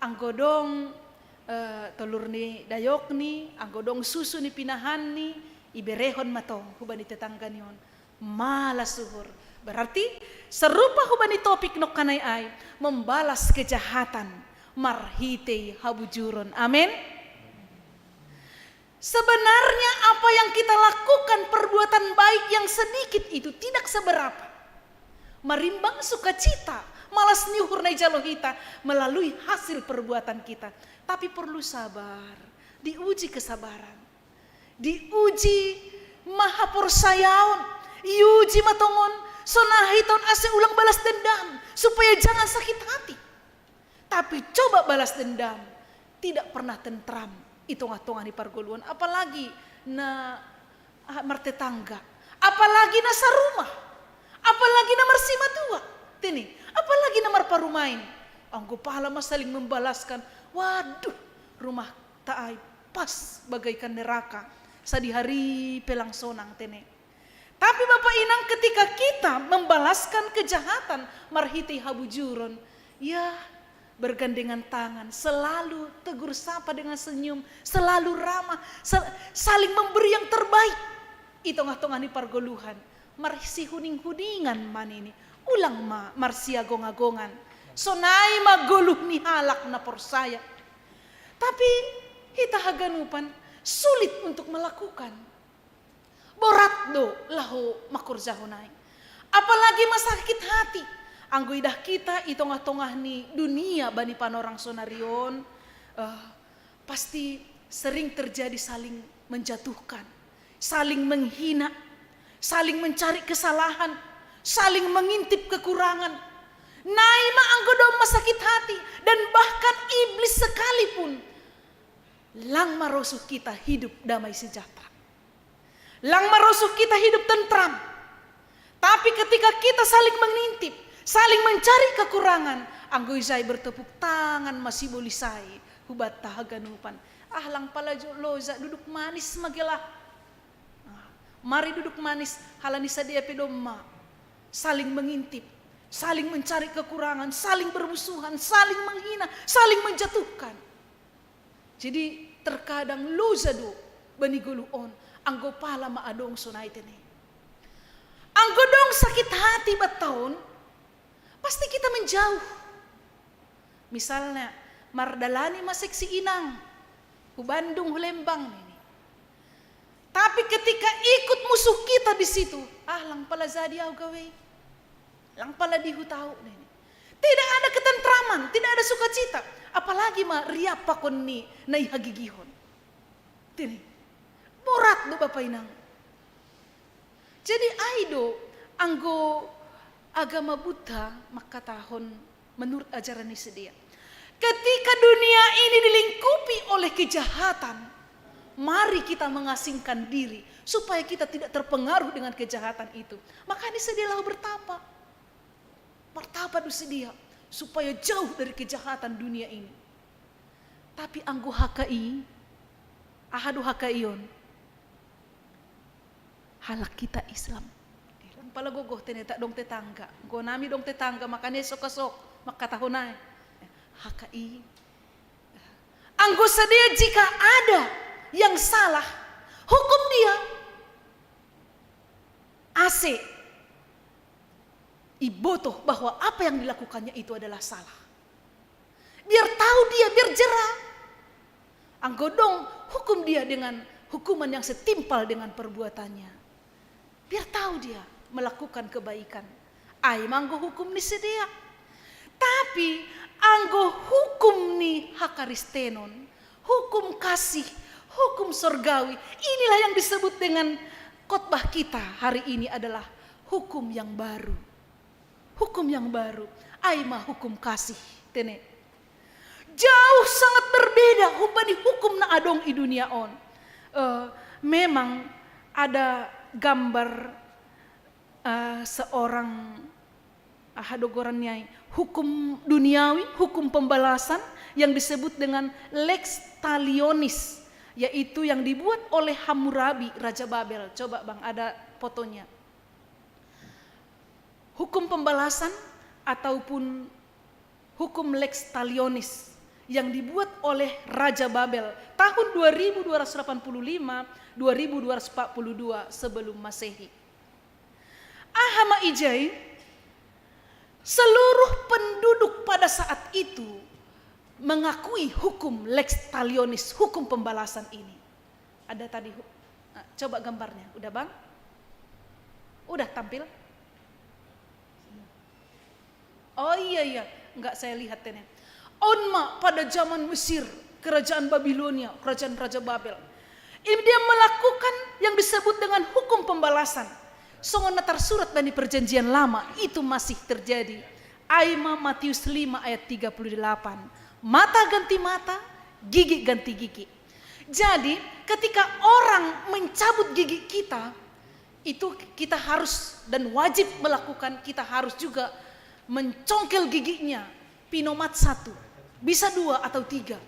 anggo dong, eh, tolur ni dayokni, anggo dong susu ni pinahanni, iberehon ma tong hubani tetangga ni on. Malas uhur. Berarti serupa hubani topik nongkanai ai, membalas kejahatan marhitei habujuron. Amin. Sebenarnya apa yang kita lakukan, perbuatan baik yang sedikit itu tidak seberapa. Marimbang sukacita, malas ni uhur na ijalo hita melalui hasil perbuatan kita. Tapi perlu sabar, diuji kesabaran, diuji ma haporsayaon, iuji ma tongon, sonai tongon ase ulang balas dendam, supaya jangan sakit hati. Tapi coba balas dendam, tidak pernah tentram i tongah-tongah ni pargoluhan, apalagi na ah, martetangga, apalagi na sarumah, apalagi na marsimatua, tene, apalagi na marparumaen. Anggo pala ma saling membalaskan, waduh, rumah ta ai pas bagaikan neraka, sadihari pe lang sonang, tene. Tapi Bapak Inang, ketika kita membalaskan kejahatan marhitei habujuron, ya, bergandengan tangan, selalu tegur sapa dengan senyum, selalu ramah, sal- saling memberi yang terbaik i tongah-tongah ni pargoluhan. Marsihuning-huningan ma nini, ulang ma marsiagong-agongan. Sonai ma goluh ni halak na porsaya. Tapi hita haganupan sulit untuk melakukan. Borat do laho mangkorjahon ai. Apalagi masakit hati, anggo idah kita i tongah-tongah ni dunia bani panorang sonari on, eh, pasti sering terjadi saling menjatuhkan, saling menghina, saling mencari kesalahan, saling mengintip kekurangan. Nai ma anggo dong masakit hati, dan bahkan iblis sekalipun lang marosuh kita hidup damai sejahtera. Lang marosuh kita hidup tentram. Tapi ketika kita saling mengintip, saling mencari kekurangan, anggo ijai bertepuk tangan ma sibolis ai hubanta haganupan. Ah, lang pala jo loja, duduk manis ma gelah. Ah, mari duduk manis, halani sadia pe domma saling mengintip, saling mencari kekurangan, saling bermusuhan, saling menghina, saling menjatuhkan. Jadi terkadang loja do bani goluh on, anggo pala ma adong sonai, tene. Anggo dong sakit hati banta on, pasti kita menjauh. Misalnya, mardalani ma seksi Inang, hu Bandung, hu Lembang, nini. Tapi ketika ikut musuh kita di situ, ah, lang pala jadi au gabe i. Lang pala di huta au, nini. Tidak ada ketentraman, tidak ada sukacita. Apalagi ma riap pakon ni na ihagigihon. Tene. Borat do Bapak Inang. Jadi ai do anggo agama Buddha mangkatahon menurut ajaran ni sidea, ketika dunia ini dilingkupi oleh kejahatan, mari kita mengasingkan diri supaya kita tidak terpengaruh dengan kejahatan itu. Makanya sidea laho bertapa. Martapa do sidea supaya jauh dari kejahatan dunia ini. Tapi anggo H K I, aha do H K I on? Halak kita Islam. Eh, lang pala gogoh, tene, tak dong tetangga. Gogonami dong tetangga, makanya sok-sok mangkatahon ai. Eh, H K I. Anggo sidea jika ada yang salah, hukum dia. Ase ibotoh bahwa apa yang dilakukannya itu adalah salah. Biar tahu dia, biar jera. Anggo dong, hukum dia dengan hukuman yang setimpal dengan perbuatannya. Biar tahu dia melakukan kebaikan. Ai ma anggo hukum ni sidea. Tapi anggo hukum ni hakaristenon, hukum kasih, hukum sorgawi, inilah yang disebut dengan khotbah kita hari ini adalah hukum yang baru. Hukum yang baru, ai ma hukum kasih, tene. Jauh sangat berbeda humbani hukum na adong i dunia on. Eh, memang ada gambar, eh, seorang, aha do goran ni ai, hukum duniawi, hukum pembalasan yang disebut dengan lex talionis, yaitu yang dibuat oleh Hammurabi, Raja Babel. Coba, Bang, ada fotonya. Hukum pembalasan ataupun hukum lex talionis yang dibuat oleh Raja Babel tahun dua ribu dua ratus delapan puluh lima, dua ribu dua ratus empat puluh dua sebelum Masehi. Aha ma ijai? Seluruh penduduk pada saat itu mengakui hukum lex talionis, hukum pembalasan ini. Ada tadi, hu- eh, coba gambarnya, udah, Bang? Udah tampil? Oh iya, iya, nggak saya lihat ini. Onma pada zaman Mesir, kerajaan Babilonia, kerajaan Raja Babel. Ini dia melakukan yang disebut dengan hukum pembalasan. Songon na tarsurat di Perjanjian Lama itu masih terjadi. Ai ma Matius lima ayat tiga puluh delapan. Mata ganti mata, gigi ganti gigi. Jadi, ketika orang mencabut gigi kita, itu kita harus dan wajib melakukan, kita harus juga mencongkel giginya, pinomat satu, bisa dua atau tiga.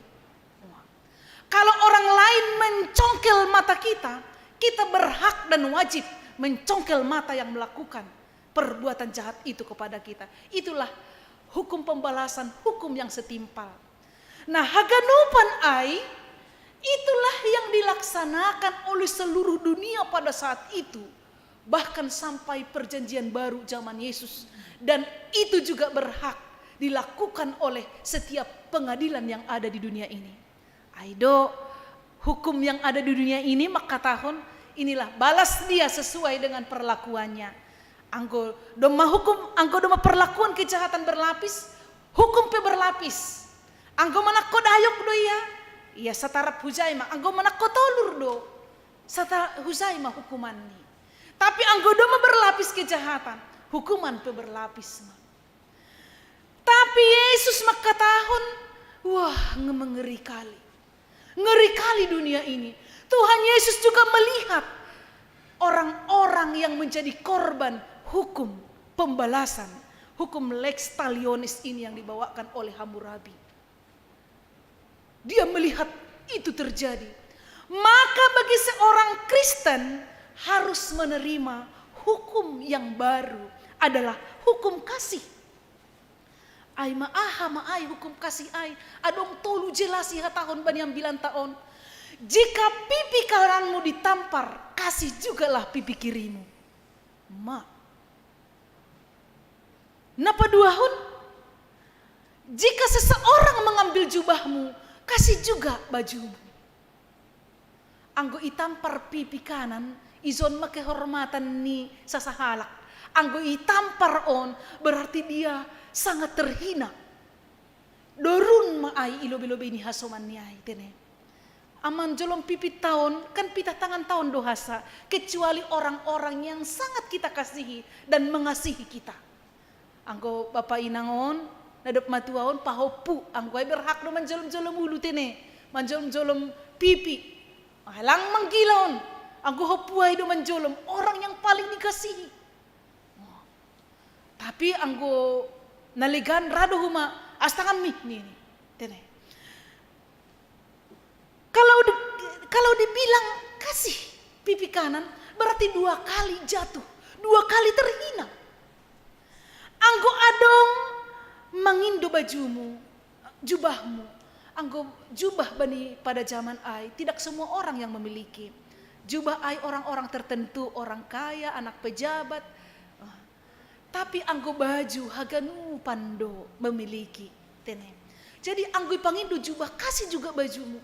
Kalau orang lain mencongkel mata kita, kita berhak dan wajib mencongkel mata yang melakukan perbuatan jahat itu kepada kita. Itulah hukum pembalasan, hukum yang setimpal. Nah, haganupan ai, itulah yang dilaksanakan oleh seluruh dunia pada saat itu, bahkan sampai perjanjian baru zaman Yesus. Dan itu juga berhak dilakukan oleh setiap pengadilan yang ada di dunia ini. Ai do, hukum yang ada di dunia ini mangkatahon, inilah balas dia sesuai dengan perlakuannya. Anggo domma hukum, anggo domma perlakuan kejahatan berlapis, hukum pe berlapis. Anggo manangko dayok do ia, ia satarap hujai ma. Anggo manangko tolur do, satarap hujai ma hukumanni. Tapi anggo domma berlapis kejahatan, hukuman pe berlapis ma. Tapi Yesus mangkatahon, wah, nge- mengeri kali. Ngeri kali dunia ini. Tuhan Yesus juga melihat orang-orang yang menjadi korban hukum pembalasan, hukum lex talionis ini yang dibawakan oleh Hammurabi. Dia melihat itu terjadi. Maka bagi seorang Kristen harus menerima hukum yang baru adalah hukum kasih. Ai ma aha ma ai hukum kasih ai? Adong tolu jelas ihatahon bani ambilanta on. Jika pipi kananmu ditampar, kasih jugalah pipi kirimu. Ma. Na paduahon, jika seseorang mengambil jubahmu, kasih juga bajumu. Anggo itampar pipi kanan, ijon ma kehormatan ni sasahalak. Anggo itampar on, berarti dia sangat terhina. Dorun ma ai i lobe-lobe ni hasoman ni ai, tene. Aman jolom pipi taon, kan pitah tangan taon do hasa, kecuali orang-orang yang sangat kita kasihi dan mengasihi kita. Anggo bapa inang on, na dob matua on, pahompu, anggo ai berhak do manjolom-jolom ulu, tene, manjolom-jolom pipi. Halang manggila on, anggo hompu ai do manjolom, orang yang paling dikasihi. Tapi anggo na legan ra do huma, as tanganmi, nini, tene. Kalau di, kalau dibilang kasih pipi kanan, berarti dua kali jatuh, dua kali terhina. Anggo adong mangindo bajumu, jubahmu, anggo jubah bani pada zaman ai, tidak semua orang yang memiliki. Jubah ai orang-orang tertentu, orang kaya, anak pejabat. Tapi anggo baju haganupan do memiliki, tene. Jadi anggo ipangindo jubah, kasih juga bajumu.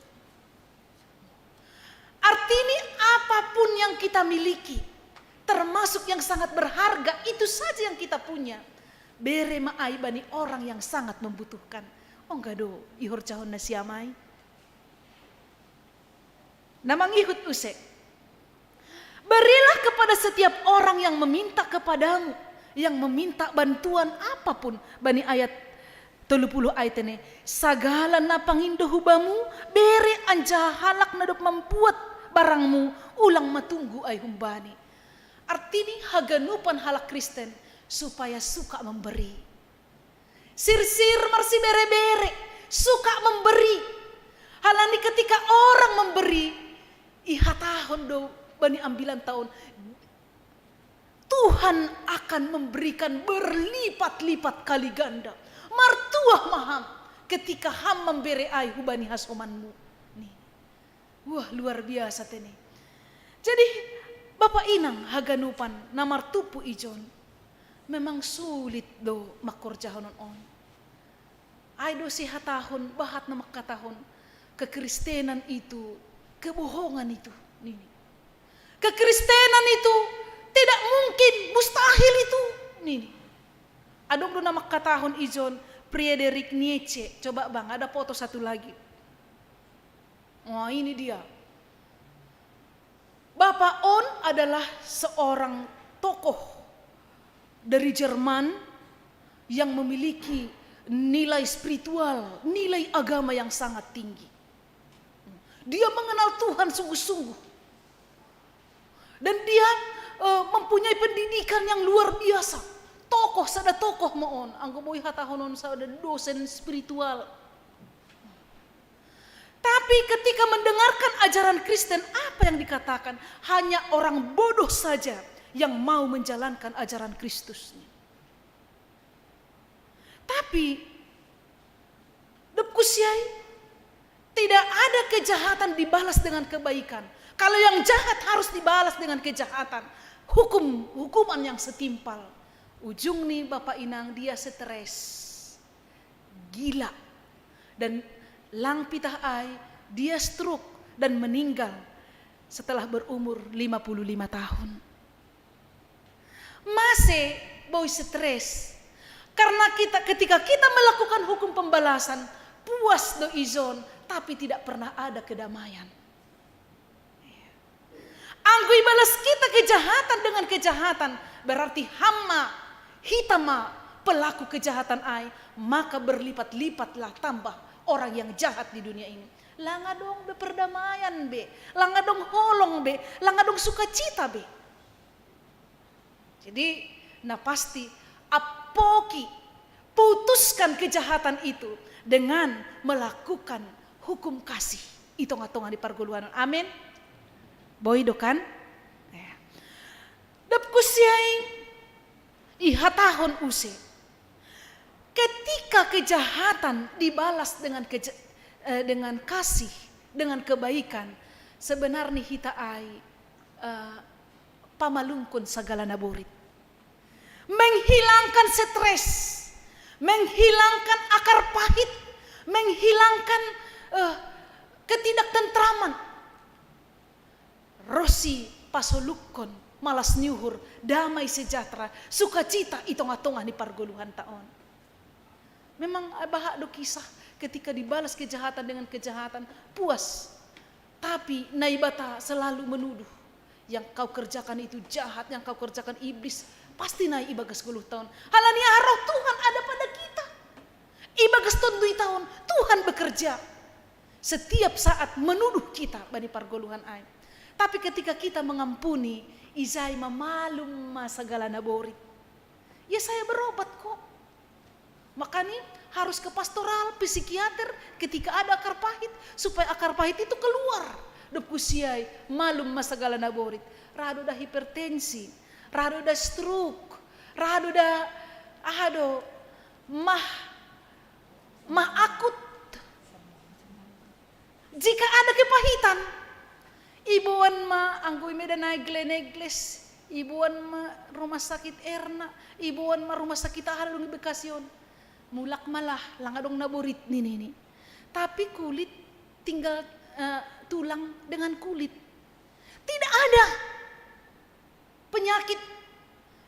Artini apapun yang kita miliki, termasuk yang sangat berharga, itu saja yang kita punya. Bere ma ai bani orang yang sangat membutuhkan. Ongga do ihorjahon nasiam ai? Na mangihut use. Berilah kepada setiap orang yang meminta kepadamu, yang meminta bantuan apapun. Bani ayat tolu puluh ai, tene, sagala na pangindo hubamu, bere anjaha halak na dob mambuat barangmu, ulang ma tunggu ai humbani. Artini haganupan halak Kristen supaya suka memberi. Sirsir marsibere-bere, suka memberi. Halani ketika orang memberi, ihatahon do bani ambilanta on, Tuhan akan memberikan berlipat-lipat kali ganda. Martuah ma ham ketika ham mambere ai hubani hasomanmu. Ni. Wah, luar biasa, tene. Jadi, bapa inang haganupan na martumpu ijon, memang sulit do mangkorjahon on. Ai do sihatahon, bahat na mangkatahon, kekristenan itu kebohongan itu. Nini. Kekristenan itu tidak mungkin, mustahil itu. Nini. Adong do na mangkatahon ijon, Friedrich Nietzsche. Coba bang, ada foto satu lagi. Wah, ini dia. Bapak on adalah seorang tokoh dari Jerman yang memiliki nilai spiritual, nilai agama yang sangat tinggi. Dia mengenal Tuhan sungguh-sungguh. Dan dia eh, mempunyai pendidikan yang luar biasa. Tokoh, sada tokoh ma on. Anggo boi hatahonon, sada dosen spiritual. Tapi ketika mendengarkan ajaran Kristen, apa yang dikatakan? Hanya orang bodoh saja yang mau menjalankan ajaran Kristus. Tapi, dapku siai, tidak ada kejahatan dibalas dengan kebaikan. Kalau yang jahat harus dibalas dengan kejahatan, hukum, hukuman yang setimpal. Ujung ni bapak inang, dia stres, gila, dan lang pitah ai, dia stroke dan meninggal setelah berumur lima puluh lima tahun. Mase boi stres? Karena kita, ketika kita melakukan hukum pembalasan, puas do ijon, tapi tidak pernah ada kedamaian. Anggo ibalas kita kejahatan dengan kejahatan, berarti ham ma, hita ma pelaku kejahatan ai, maka berlipat-lipatlah tambah orang yang jahat di dunia ini. Lang adong be perdamaian be, lang adong holong be, lang adong sukacita be. Jadi, na pasti, apoki, putuskan kejahatan itu dengan melakukan hukum kasih i tonga-tonga ni pargoluhan. Amin. Boi do kan? Ya. Dapku siai, ihatahon use. Ketika kejahatan dibalas dengan keja- eh, dengan kasih, dengan kebaikan, sebenarnya hita ai eh, pamalumkon sagala na borit. Menghilangkan stres, menghilangkan akar pahit, menghilangkan eh, ketidaktentraman. Ro si pasolukkon malas ni uhur, damai sejahtera, sukacita i tonga-tonga ni pargoluhanta on. Memang, eh, bahat do kisah, ketika dibalas kejahatan dengan kejahatan, puas. Tapi Naibata selalu menuduh, yang kau kerjakan itu jahat, yang kau kerjakan iblis, pasti nai ibagas goluhta on. Alani aha? Roh Tuhan ada pada kita. Ibagas tonduyta on, Tuhan bekerja setiap saat menuduh kita bani pargoluhan ai. Tapi ketika kita mengampuni, ijai mamalum ma sagala na borit. Ya, saya berobat kok. Makanya harus ke pastoral, psikiater ketika ada akar pahit, supaya akar pahit itu keluar. Dapku siai, malum ma sagala na borit. Ra do da hipertensi, ra do da stroke, ra do da, aha do, mah, mah akut. Jika ada kepahitan, iboan ma anggo i medan ai Gleneagles, iboan ma rumah sakit Erna, iboan ma rumah sakit aha dung i Bekasi on. Mulak ma lah, lang adong na borit ni nini. Tapi kulit tinggal eh, tulang dengan kulit. Tidak ada penyakit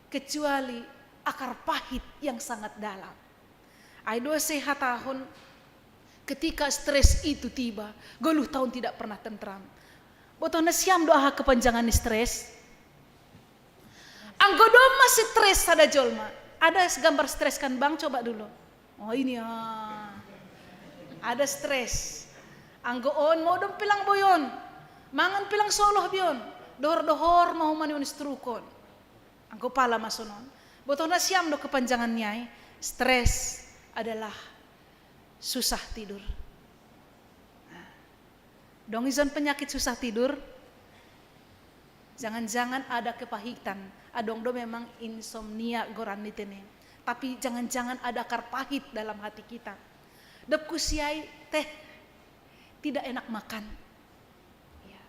kecuali akar pahit yang sangat dalam. Ai do use hatahon, ketika stres itu tiba, goluhta on tidak pernah tentram. Botoh nasiam do aha kepanjangan ni stres? Anggo domma stres sada jolma, ada gambar stres kan bang, coba dulu. Oh ini ah. Ada stres. Anggo on modom pe lang boi on. Mangan pe lang soloh be on. Dohor-dohor ma homa ni on stroke on. Anggo pala ma sonon. Botoh nasiam do kepanjangan ni ai, stres adalah susah tidur. Nah, dong ijon penyakit susah tidur? Jangan-jangan ada kepahitan. Adong do memang insomnia goran ni tene. Tapi jangan-jangan ada akar pahit dalam hati kita. Dapku siai, teh, tidak enak makan. Ya.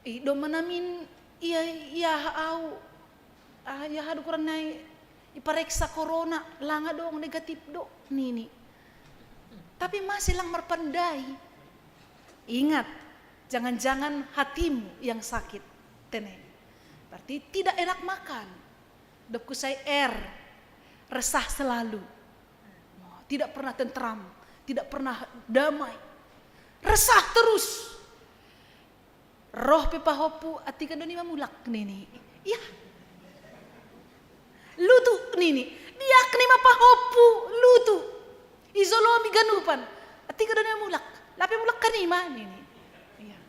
I domma namin ia, ia au, ah, ia aha do goran ni ai, ipareksa corona, lang adong, negatif do nini. Tapi mase lang marpandai. Ingat, Jangan-jangan hatimu yang sakit, tene. Berarti tidak enak makan. Dapku saya er, resah selalu. Tidak pernah tentram, tidak pernah damai. Resah terus. Roh pe pahoppu, atika doni mamulak nini. Iya. Lutu nini. Diak ni ma pahoppu, lutu. Izolomi ganupan. Atika doni mamulak. Lape mulak kanima nini. Iya.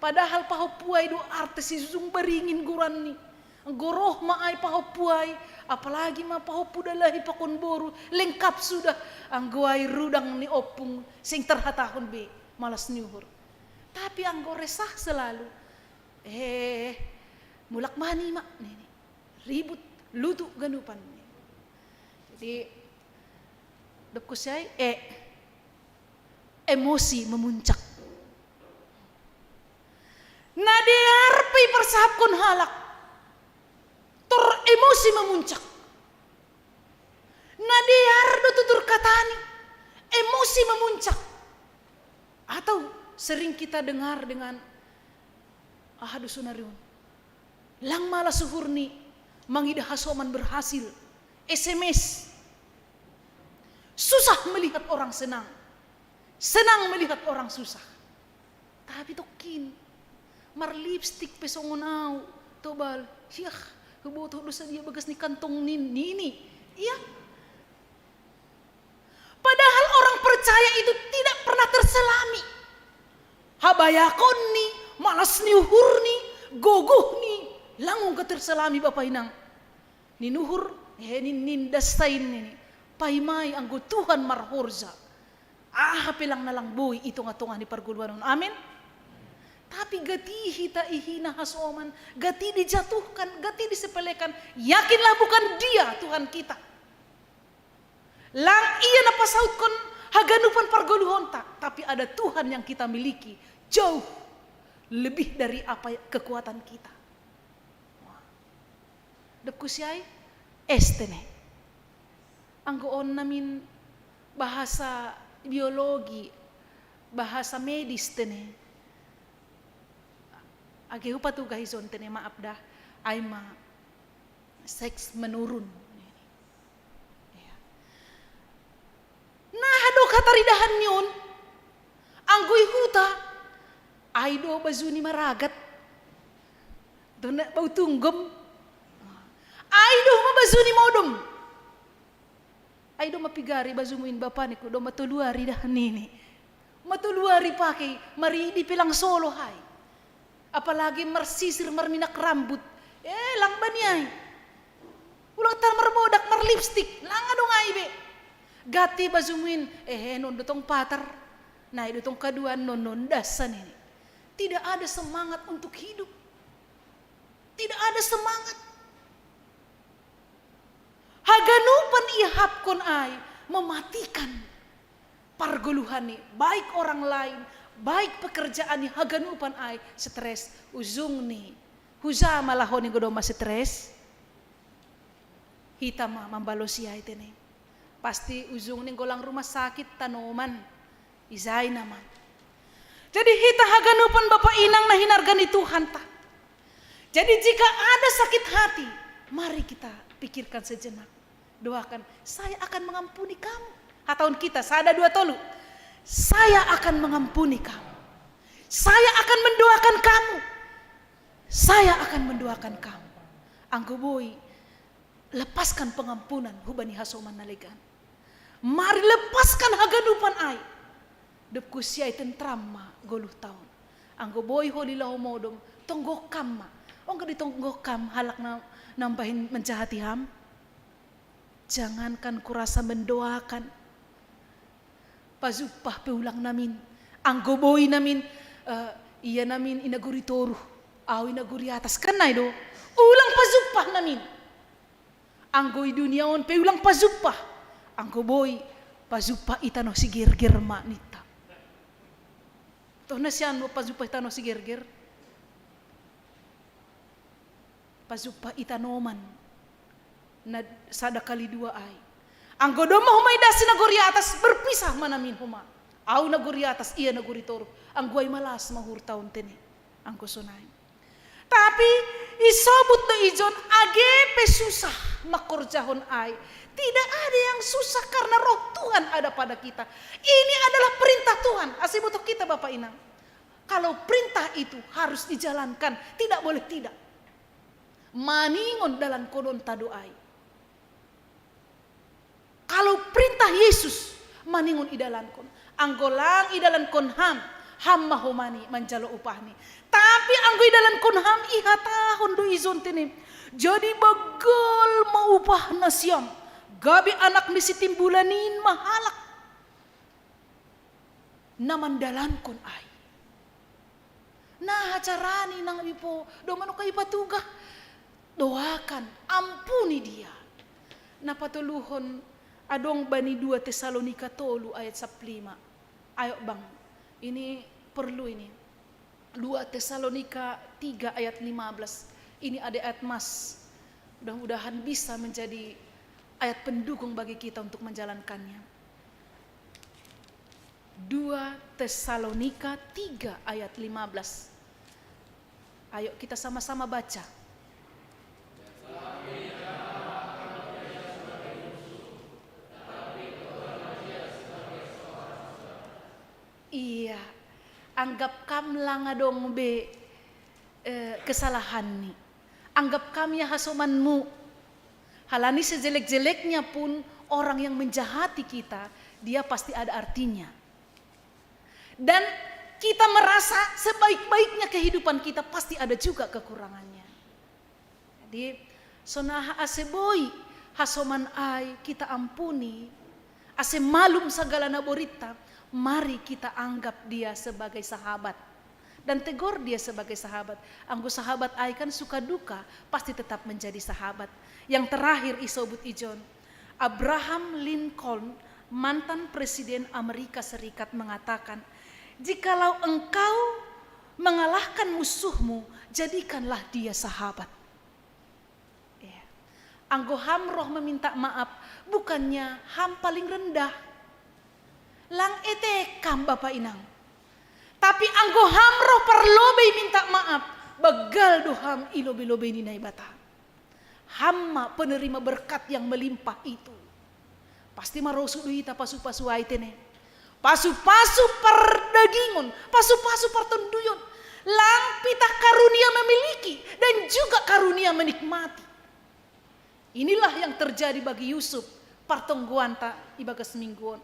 Padahal pahoppu ai do arte si susung baringin goranni. Anggo roh ma ai pahoppu ai, apalagi ma pahoppu dalahi pakon boru, lengkap sudah. Anggo ai rudang ni ompung, sing terhatahon be, malas ni uhur. Tapi anggo resah selalu, eh, mulak manima, nini. Ribut, lutu ganupan. Jadi, dapku saya, eh, emosi memuncak. Na dear pe iparsahapkon halak, tor emosi memuncak. Na dear do tutur katani, emosi memuncak. Atau sering kita dengar dengan, ah, dusun ariun. Lang malas uhurni, mangidah hasoman berhasil. S M S. Susah melihat orang senang. Senang melihat orang susah. Tapi tokkin, marlipstik pe songon au, tobal, hiah, huboto do sadia bagas ni kantong nin, nini. Iya. Padahal orang percaya itu tidak pernah terselami. Habayakonni, malas ni uhurni, gogohni, lang ungka terselami bapa inang. Ninuhur, eh, nin, nin dasain nini. Paimai anggo Tuhan marhorja. Aha pe lang na lang boi i tonga-tonga ni pargoluhan on. Amin. Tapi gati hita ihina hasoman, gati dijatuhkan, gati disepelekan. Yakinlah bukan dia Tuhan kita. Lang ia na pasautkon haganupan pargoluhonta, tapi ada Tuhan yang kita miliki jauh lebih dari apa kekuatan kita. Dapku siai, es tene. Anggo on namin bahasa biologi, bahasa medis tene. Age hupa tuga hison tene, maaf dah, ai ma seks menurun. Iya. Nah, do kataridahan ni on, anggo i huta, ai do baju ni maragat. Dona bau tunggom. Ai do ma baju ni modom. Ai do ma pigari bajumu in bapa niku, do ma tolu ari dah nini. Ma tolu ari pake, maridi pe lang solo hai. Apalagi marsisir marminak rambut. Eh, lang bani ai. Ulang tar marbodak marlipstik, lang adong ai be. Gati bajumu in, eh, non do tong patar. Nai do tong kaduan, non, non dasa nini. Tidak ada semangat untuk hidup. Tidak ada semangat. Haganupan ihapkon ai mematikan pargoluhan ni, baik orang lain, baik pekerjaan ni, haganupan ai stres. Ujung ni, huja ma laho ni godoma stres. Hita ma mambalosi ai tene. Pasti ujung ni golang rumah sakit tanoman. Ijai nama. Jadi hita haganupan bapa inang na hinarga ni Tuhanta. Jadi jika ada sakit hati, mari kita pikirkan sejenak. Doakan, saya akan mengampuni kamu. Hatahon kita, sada dua tolu. Saya akan mengampuni kamu. Saya akan mendoakan kamu. Saya akan mendoakan kamu. Anggo boi, lepaskan pengampunan hubani hasoman na legan. Mari lepaskan haganupan ai. Dapku siai, tentram ma goluh taon. Anggo boi holi laho modom, tonggokkam ma. Ongga ditonggokkam halak na, na umbahen manjahati ham. Jangankan kurasa mendoakan. Pajumpah pe ulang namin. Anggo boi namin, eh, ia namin i nagori toruh, au i nagori atas. Kan nai do. Ulang pajumpah namin. Anggo i dunia on pe ulang pajumpah. Anggo boi, pajumpah i tano sigerger ma ninta. Toh na sian do pajumpah i tano sigerger. Pajumpah i tanoman na sada kali dua ai. Anggo domma homa i das i nagori atas, berpisah ma namin homa. Au nagori atas, ia nagori toru. Anggo ai malas ma uhurta on tene. Anggo sonai. Tapi isobut do ijon age pe susah mangkorjahon ai. Tidak ada yang susah karena roh Tuhan ada pada kita. Ini adalah perintah Tuhan. Asa iboto hita Bapak Inang. Kalau perintah itu harus dijalankan, tidak boleh tidak. Maningon dalankononta do ai. Kalau perintah Yesus, maningon idalankon. Anggo lang idalankon ham, ham ma homani manjalo upahni. Tapi anggo idalankon ham, ihatahon do ijon tene. Jadi begal ma upah nasiam, gabe anak ni sitimbulan in ma halak na mandalankon ai. Nah, carani nang ipo, do manoka ipatugah. Doakan, ampuni dia. Na patoluhon adong bani dua Tesalonika tolu ayat saplima. Ayo bang, ini perlu ini. Dua Tesalonika tiga ayat lima belas. Ini ada ayat mas. Mudah-mudahan bisa menjadi ayat pendukung bagi kita untuk menjalankannya. Dua Tesalonika tiga ayat lima belas. Ayo kita sama-sama baca. Iya, anggap kam lang adong be, eh, kesalahanni. Anggap kam ia hasomanmu. Halani sejelek-jeleknya pun orang yang menjahati kita, dia pasti ada artinya. Dan kita merasa sebaik-baiknya kehidupan kita, pasti ada juga kekurangannya. Jadi, sonaha ase boi hasoman ai kita ampuni, ase malum sagala na borinta, mari kita anggap dia sebagai sahabat. Dan tegur dia sebagai sahabat. Anggo sahabat ai kan suka duka, pasti tetap menjadi sahabat. Yang terakhir isobut ijon. Abraham Lincoln, mantan Presiden Amerika Serikat, mengatakan, "Jikalau engkau mengalahkan musuhmu, jadikanlah dia sahabat." Ya. Anggo ham roh meminta maaf, bukannya ham paling rendah. Lang etek kam Bapak Inang. Tapi anggo ham roh parlobei minta maaf, begal do ham i lobei-lobei ni Naibata. Ham ma penerima berkat yang melimpah itu. Pasti marosuh do hita pasu-pasu ai tene. Pasu-pasu pardagingon, pasu-pasu partonduyon. Lang pitah karunia memiliki dan juga karunia menikmati. Inilah yang terjadi bagi Yusuf, partonggoanta ibagas minggu on.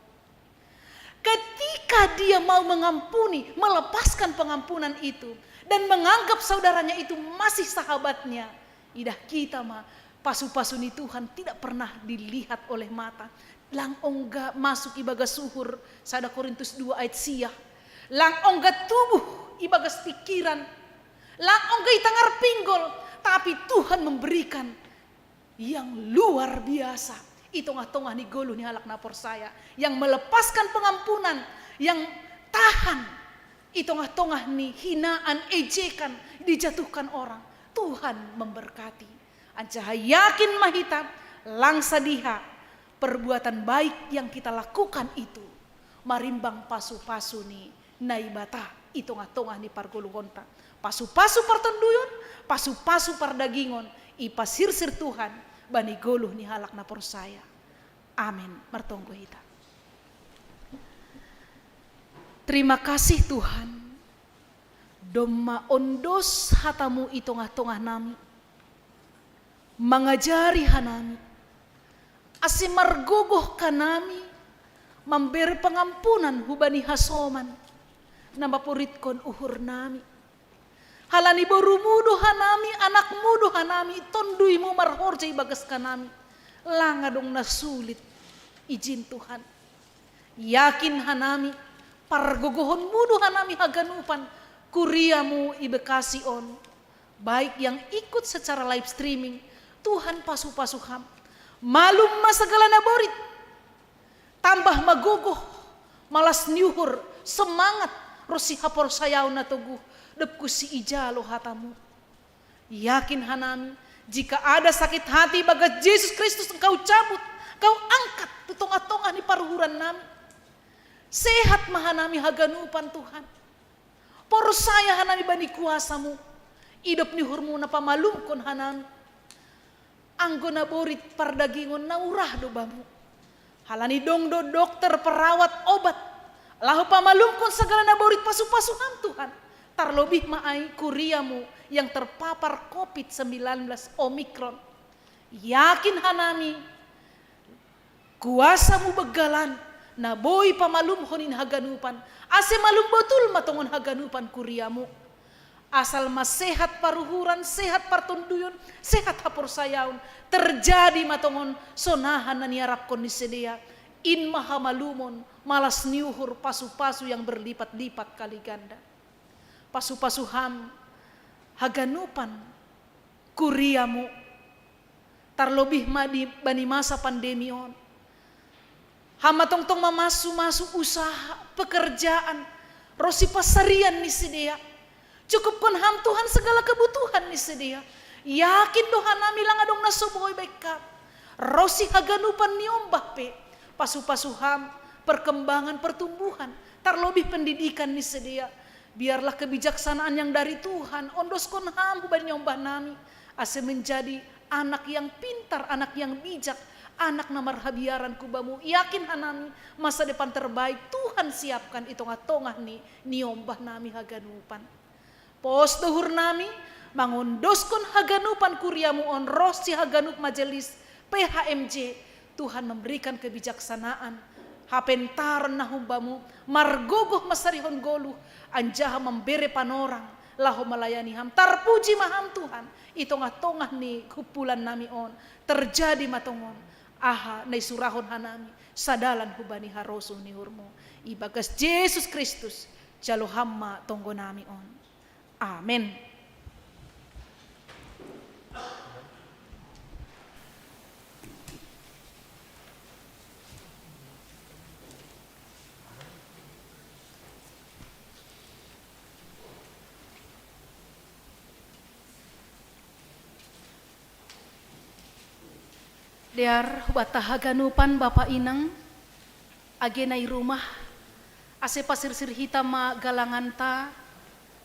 Ketika dia mau mengampuni, melepaskan pengampunan itu, dan menganggap saudaranya itu masih sahabatnya, idah kita ma, pasu-pasu ni Tuhan tidak pernah dilihat oleh mata. Lang ongga masuk ibagas uhur, sada Korintus dua ayat sia. Lang ongga tubuh ibagas pikiran. Lang ongga i tangar pinggol, tapi Tuhan memberikan yang luar biasa i tongah-tongah ni goluh ni halak na porsaya, yang melepaskan pengampunan, yang tahan i tongah-tongah ni hinaan, ejekan, dijatuhkan orang. Tuhan memberkati. Anjaha yakin ma hita, lang sadiha perbuatan baik yang kita lakukan itu marimbang pasu-pasu ni Naibata i tongah-tongah ni pargoluhonta. Pasu-pasu partonduyon, pasu-pasu pardagingon, ipasirsir Tuhan bani goluh ni halak na porsaya. Amin. Martonggo hita. Terima kasih Tuhan, domma ondos hatamu i tongah-tongah nami, mangajari hanami, ase margogoh hanami mambere pangampunan hubani hasoman na mapuritkon uhurnami. Halani borumu do hanami, anakmu do hanami, tonduimu marhorja ibagas hanami. Lang adong na sulit, ijin Tuhan. Yakin hanami, pargogohonmu do hanami haganupan, kuriamu i Bekasi on. Baik yang ikut secara live streaming, Tuhan pasu-pasu ham. Malum ma sagala na borit. Tambah ma gogoh, malas ni uhur, semangat, ronsi haporsayaon na toguh, dob husi ijalo hatamu. Yakin hanami, jika ada sakit hati bagas Jesus Kristus engkau cabut, engkau angkat tu tongah-tongah ni paruhuran nami. Sehat ma hanami haganupan, Tuhan. Porsaya hanami bani kuasa-Mu. Idop ni uhur-Mu na pamalumkon hanami. Anggo naborit pardagingon na urah do Bamu. Halani dong do dokter, perawat, obat, laho pamalumkon sagala naborit pasu-pasu Ham, Tuhan. Tarlobih ma ai kuria-Mu yang terpapar covid sembilan belas Omikron. Yakin hanami, kuasa-Mu banggalan, na boi pamalumhon in haganupan, ase malum botul ma tongon haganupan kuria-Mu. Asal ma sehat paruhuran, sehat partonduyon, sehat haporsayaon, terjadi ma tongon sonaha na niarapkon ni sidea, in ma hamalumon, malas ni uhur, pasu-pasu yang berlipat-lipat kali ganda. Pasu-pasu Ham haganupan kuria-Mu. Tarlobih ma di bani masa pandemi on. Ham ma tongtong mamasu-masu usaha, pekerjaan, ro sipansarian ni sidea. Cukupkon Ham, Tuhan, segala kebutuhan ni sidea. Yakin do hanami lang adong na so boi baen Ham. Ro si haganupan niombah pe, pasu-pasu Ham perkembangan pertumbuhan, tarlobih pendidikan ni sidea. Biarlah kebijaksanaan yang dari Tuhan ondoskon Ham hubani niombah nami, ase menjadi anak yang pintar, anak yang bijak, anak na marhabiaran hu Bamu. Yakin hanami, masa depan terbaik Tuhan siapkan i tongah-tongah ni niombah nami haganupan. Pos do uhur nami mangondoskon haganupan kuria-Mu on ro si haganup majelis P H M J. Tuhan memberikan kebijaksanaan, hapentaron na hum Bamu, margogoh mansarihon goluh, anjaha mambere panorang laho malayani Ham. Tarpuji ma Ham, Tuhan, i tongah-tongah ni kumpulan nami on. Terjadi ma tongon aha na isurahon hanami, sadalan hubani harosuh ni uhur-Mu. Ibagas Jesus Kristus, jalo Ham ma tonggo nami on. Amen. Dear, hubanta haganupan bapa inang, age na i rumah, ase pasirsir hita ma galanganta,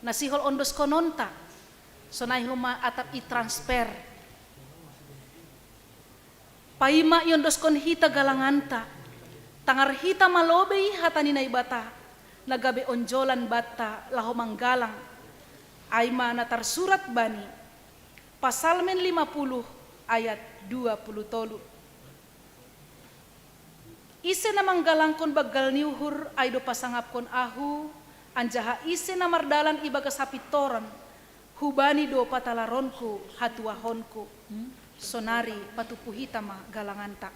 na sihol ondoskononta, sonai homa atap i transfer. Paima iondoskon hita galanganta, tangar hita ma lobei hata ni Naibata, na gabe onjolan banta laho manggalang. Ai ma na tarsurat bani Pasalmen lima puluh ayat dua puluh tolu. Ise na manggalangkon banggal ni uhur, ai do pasangapkon ahu, anjaha ise na mardalan ibagas hapintoron, hubani do patalaronku hatuahonku. Sonari patumpu hita ma galanganta.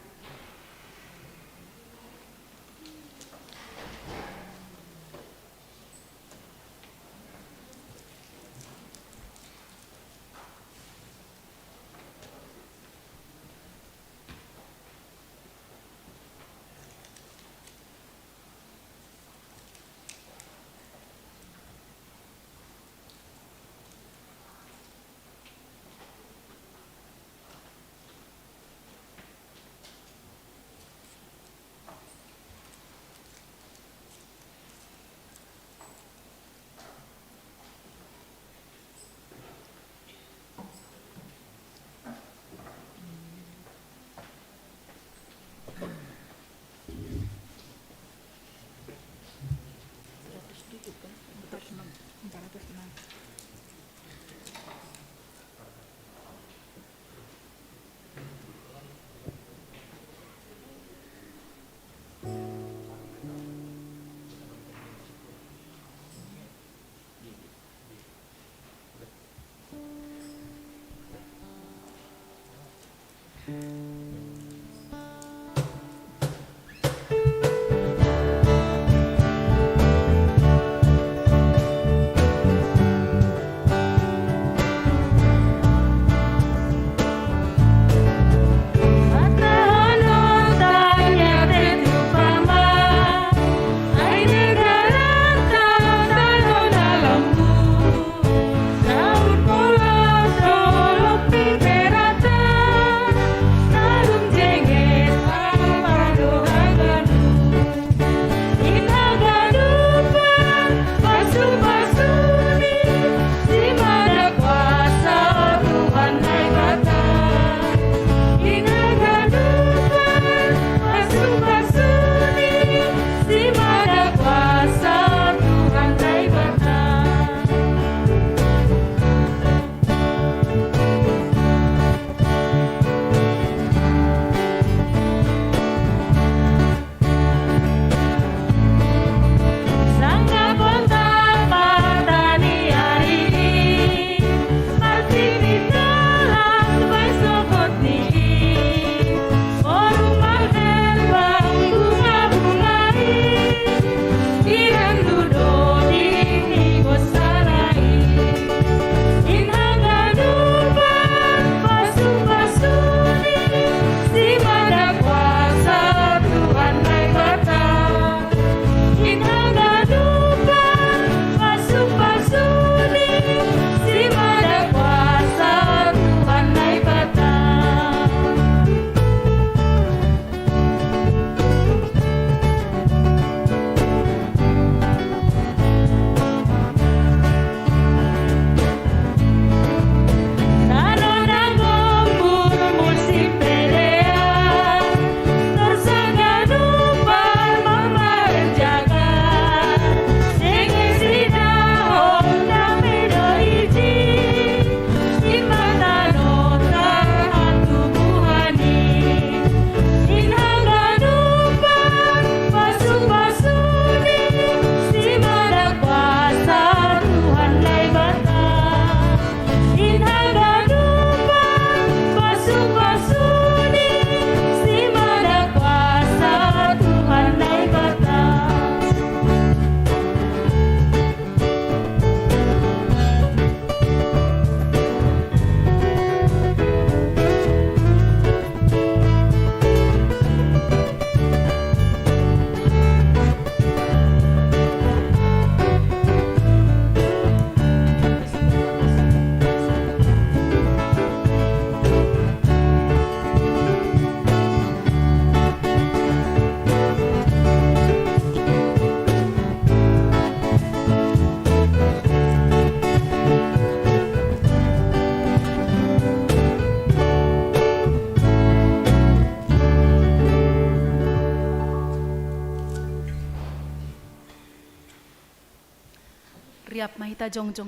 Kita jongjong.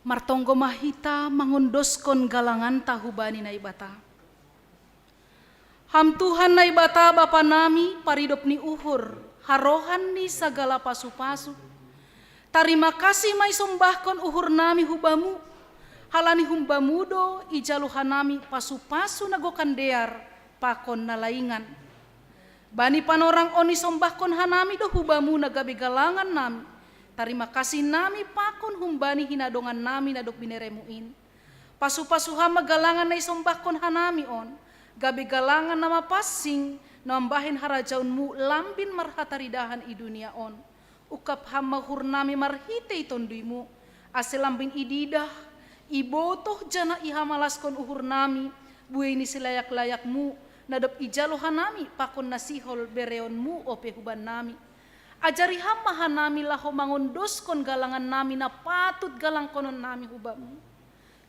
Martonggo ma hita mangondoskon galanganta hubani Naibata. Ham Tuhan Naibata Bapa nami, paridop ni uhur, harohan ni sagala pasu-pasu. Tarima kasih ma isombahkon uhur nami hu Bamu, halani hum Bamu do ijalo hanami pasu-pasu na gokan dear pakon na laingan. Bani panorang on isombahkon hanami do hu Bamu na gabe galangan nami, tarima kasih nami pakon humbani hinadongan nami na dob binereMu in. Pasu-pasu Ham ma galangan na isombahkon hanami on, gabe galangan na mapansing, na mambahen harajaonMu lambin marhataridahan i dunia on. Ungkap Ham ma uhur nami marhitei TonduyMu, ase lambin ididah, ibotoh janah ihamalaskon uhur nami buei ni silayak-layakMu, na dob ijalo hanami pakon na sihol bereonMu ope huban nami. Ajari Ham ma hanami laho mangondoskon galangan nami na patut galangkonon nami hu Bamu.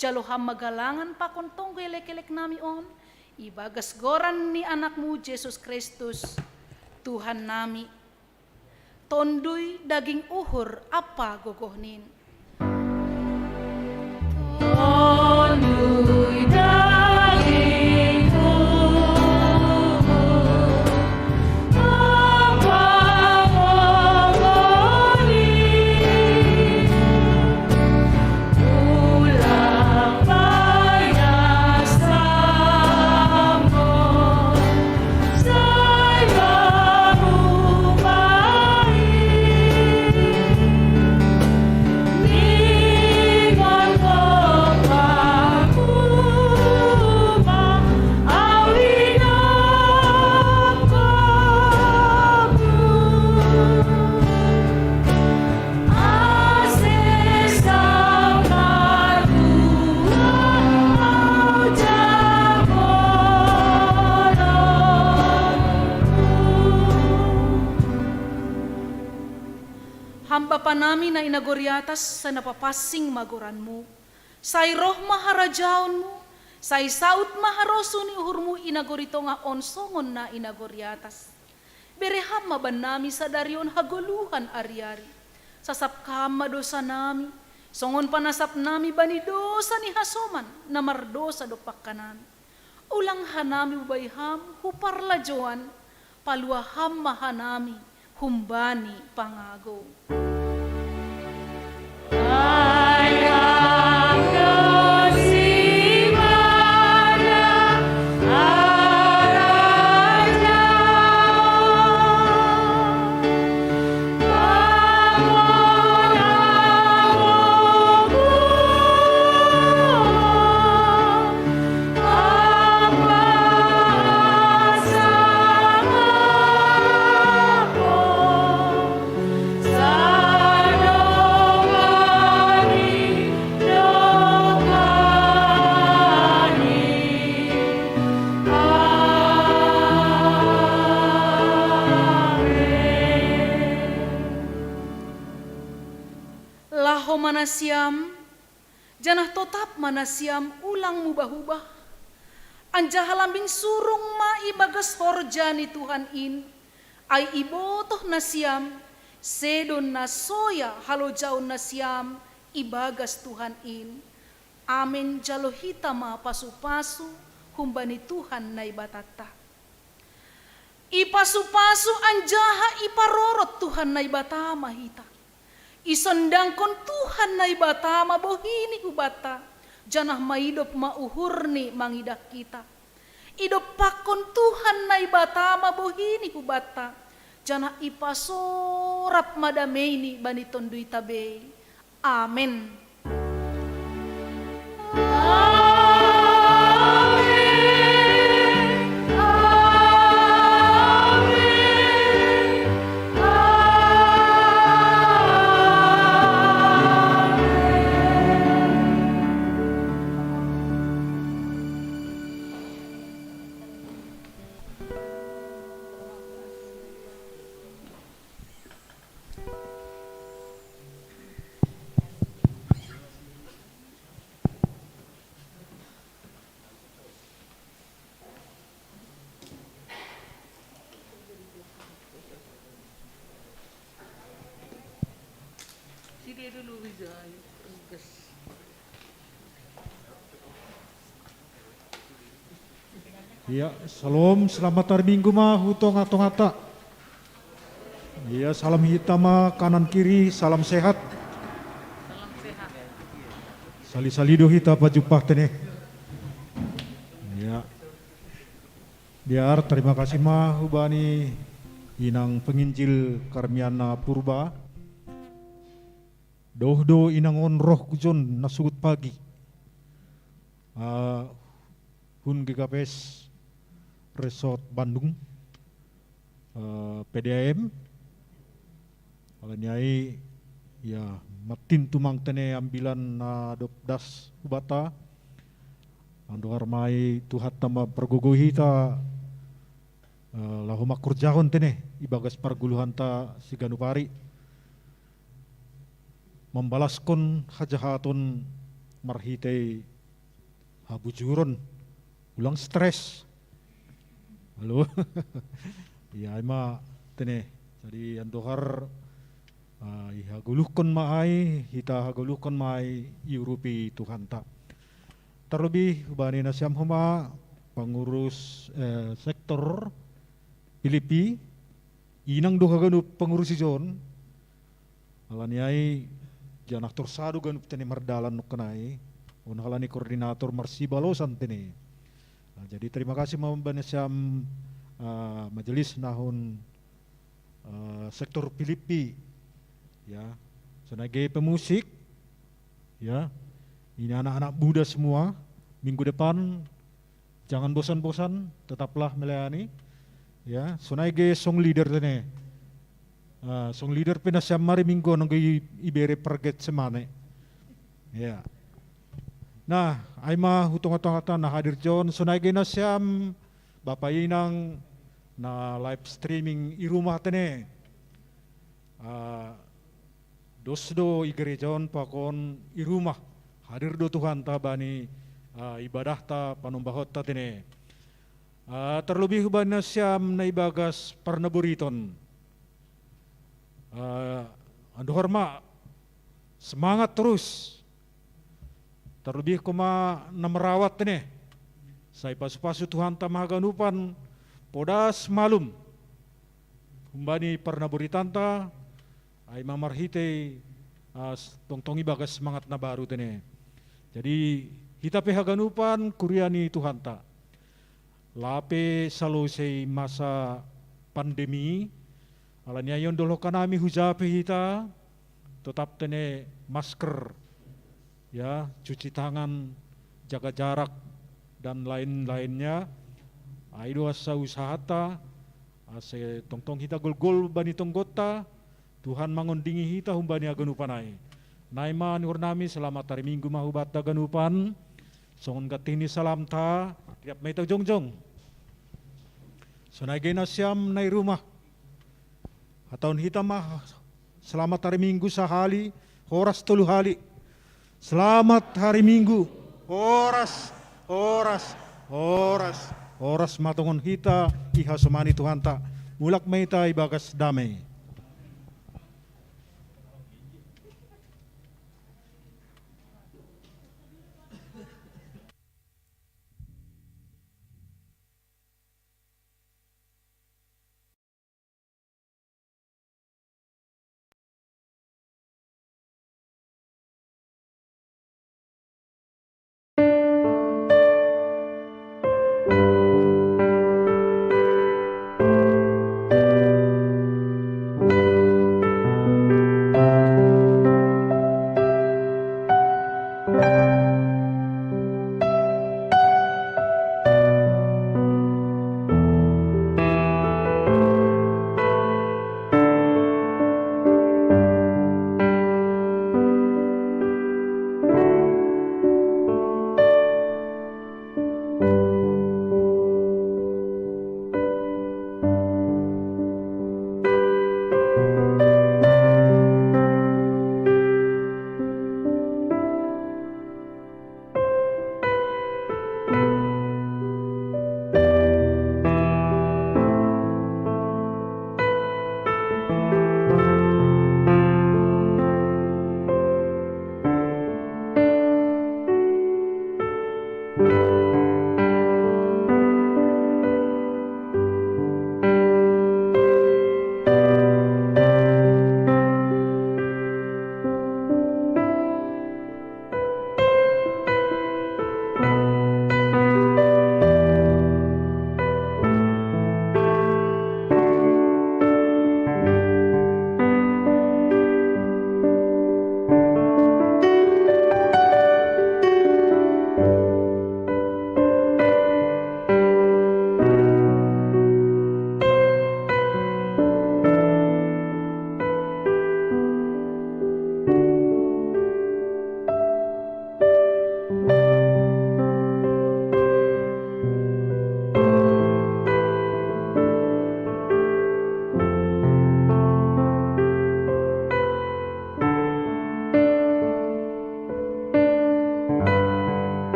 Jalo Ham ma galangan pakon tonggo elek-elek nami on, ibagas goran ni AnakMu Jesus Kristus, Tuhan nami. Tonduy, daging, uhur ampa gogoh nin. Tonduy, daging, uhur ampa gogoh nin, ulang bagas Ham on, sai Bamu bahen. Ham Bapa nami na i nagori atas, sai na papansing ma goranMu. Sai roh ma harajaonMu, sai saud ma harosuh ni uhurMu i nagori tongah on songon na i nagori atas. Bere Ham ma bannami sadari on hagoluhan ari-ari. Sasap Ham ma dosanami, songon panasapnami bani dosa ni hasoman na mardosa dompak hanami. Ulang hanami hubai Ham hu parlajouan, palua Ham ma hanami humbani pangagou. Laho ma nasiam, janah totap ma nasiam ulang mubah-ubah, anjaha lambin surung ma ibagas horja ni Tuhan in, ai ibotoh nasiam, sedo na soya halojaon nasiam ibagas Tuhan in. Amen. Jalo hita ma pasu-pasu humbani Tuhan Naibatanta. Ipasu-pasu anjaha iparorot Tuhan Naibata ma hita. Isondangkon Tuhan Naibata ma bohini hubanta, janah maidop ma uhurni mangidah hita. Idompakkon Tuhan Naibata ma bohini hubanta, janah ipasorap ma dameini bani tonduyta bei. Amen. Iya, salam, selamat hari Minggu ma hu tonga-tongata. Iya, salam hita ma kanan kiri, salam sehat. Sali-sali do hita pajumpang tene. Iya. Biar terima kasih ma hubani inang penginjil Karmiana Purba. Doh do inangon roh ku jon na sugut pagi. Ah, hun G K P S Resort Bandung, ah, P D A M. Alani ai, ya, matin tumang tene ambilan na dob das hubata. Andohar ma i Tuhanta ma pargogo hita, ah, laho mangkorjahon tene ibagas pargoluhanta siganup ari. Mambalaskon hajahaton marhitei habujuron, ulang stres. Halo. Iya, ai ma tene. Jadi andohar, ah, ihagoluhkon ma ai, hita hagoluhkon ma ai, iurupi Tuhanta. Terlebih hubani nasiam homa pangurus, eh, sektor Pilipi, inang do haganup pangurus ijon. Alani ai, janah torus do ganup tene mardalan nongkan ai, on halani koordinator marsibalosan tene. Ah, jadi terima kasih ma hubani nasiam, ah, majelis na hun, ah, sektor Pilipi, ya, sonai ge pemusik, ya, ini anak-anak muda semua. Minggu depan jangan bosan-bosan, tetaplah melayani. Ya, sonai ge song leader tene. Ah, song leader pe nasiam ma ari Minggu on anggo i-, ibere parget semane. Ya. Nah, ai ma hu tonga-tongata na hadir jon, sonai ge nasiam bapa inang na live streaming i rumah tene. Ah, dos do i gereja on pakon i rumah, hadir do Tuhanta bani, ah, ibadahta, panombahonta tene. Ah, terlebih hubani nasiam na ibagas parnaboriton. Ah, andohar ma, semangat terus. Terlebih homa na merawat tene. Sai pasu-pasu Tuhanta ma haganupan, podas malum. Humbani parnaboritanta, ai ma marhitei, ah, s-, tongtong ibagas semangat na baru tene. Jadi, hita pe haganupan kuria ni Tuhanta. Lape salosei masa pandemi, alani ai on dohot hanami huja pe hita, tetap tene masker, ya, cuci tangan, jaga jarak, dan lain-lainnya. Ai do asa usahanta, asa tongtong hita golgol bani tonggonta, Tuhan mangondingi hita humbani haganupan ai. Nai ma niuhor nami, selamat hari Minggu ma hubanta haganupan. Songon gantih ni salamta, riap ma hita jongjong. Sonai ge nasiam na i rumah, hatahon hita ma selamat hari Minggu sahali, horas tolu hali. Selamat hari Minggu. Horas, horas, horas. Horas ma tongon hita ihasomani Tuhanta. Mulak ma hita ibagas damei.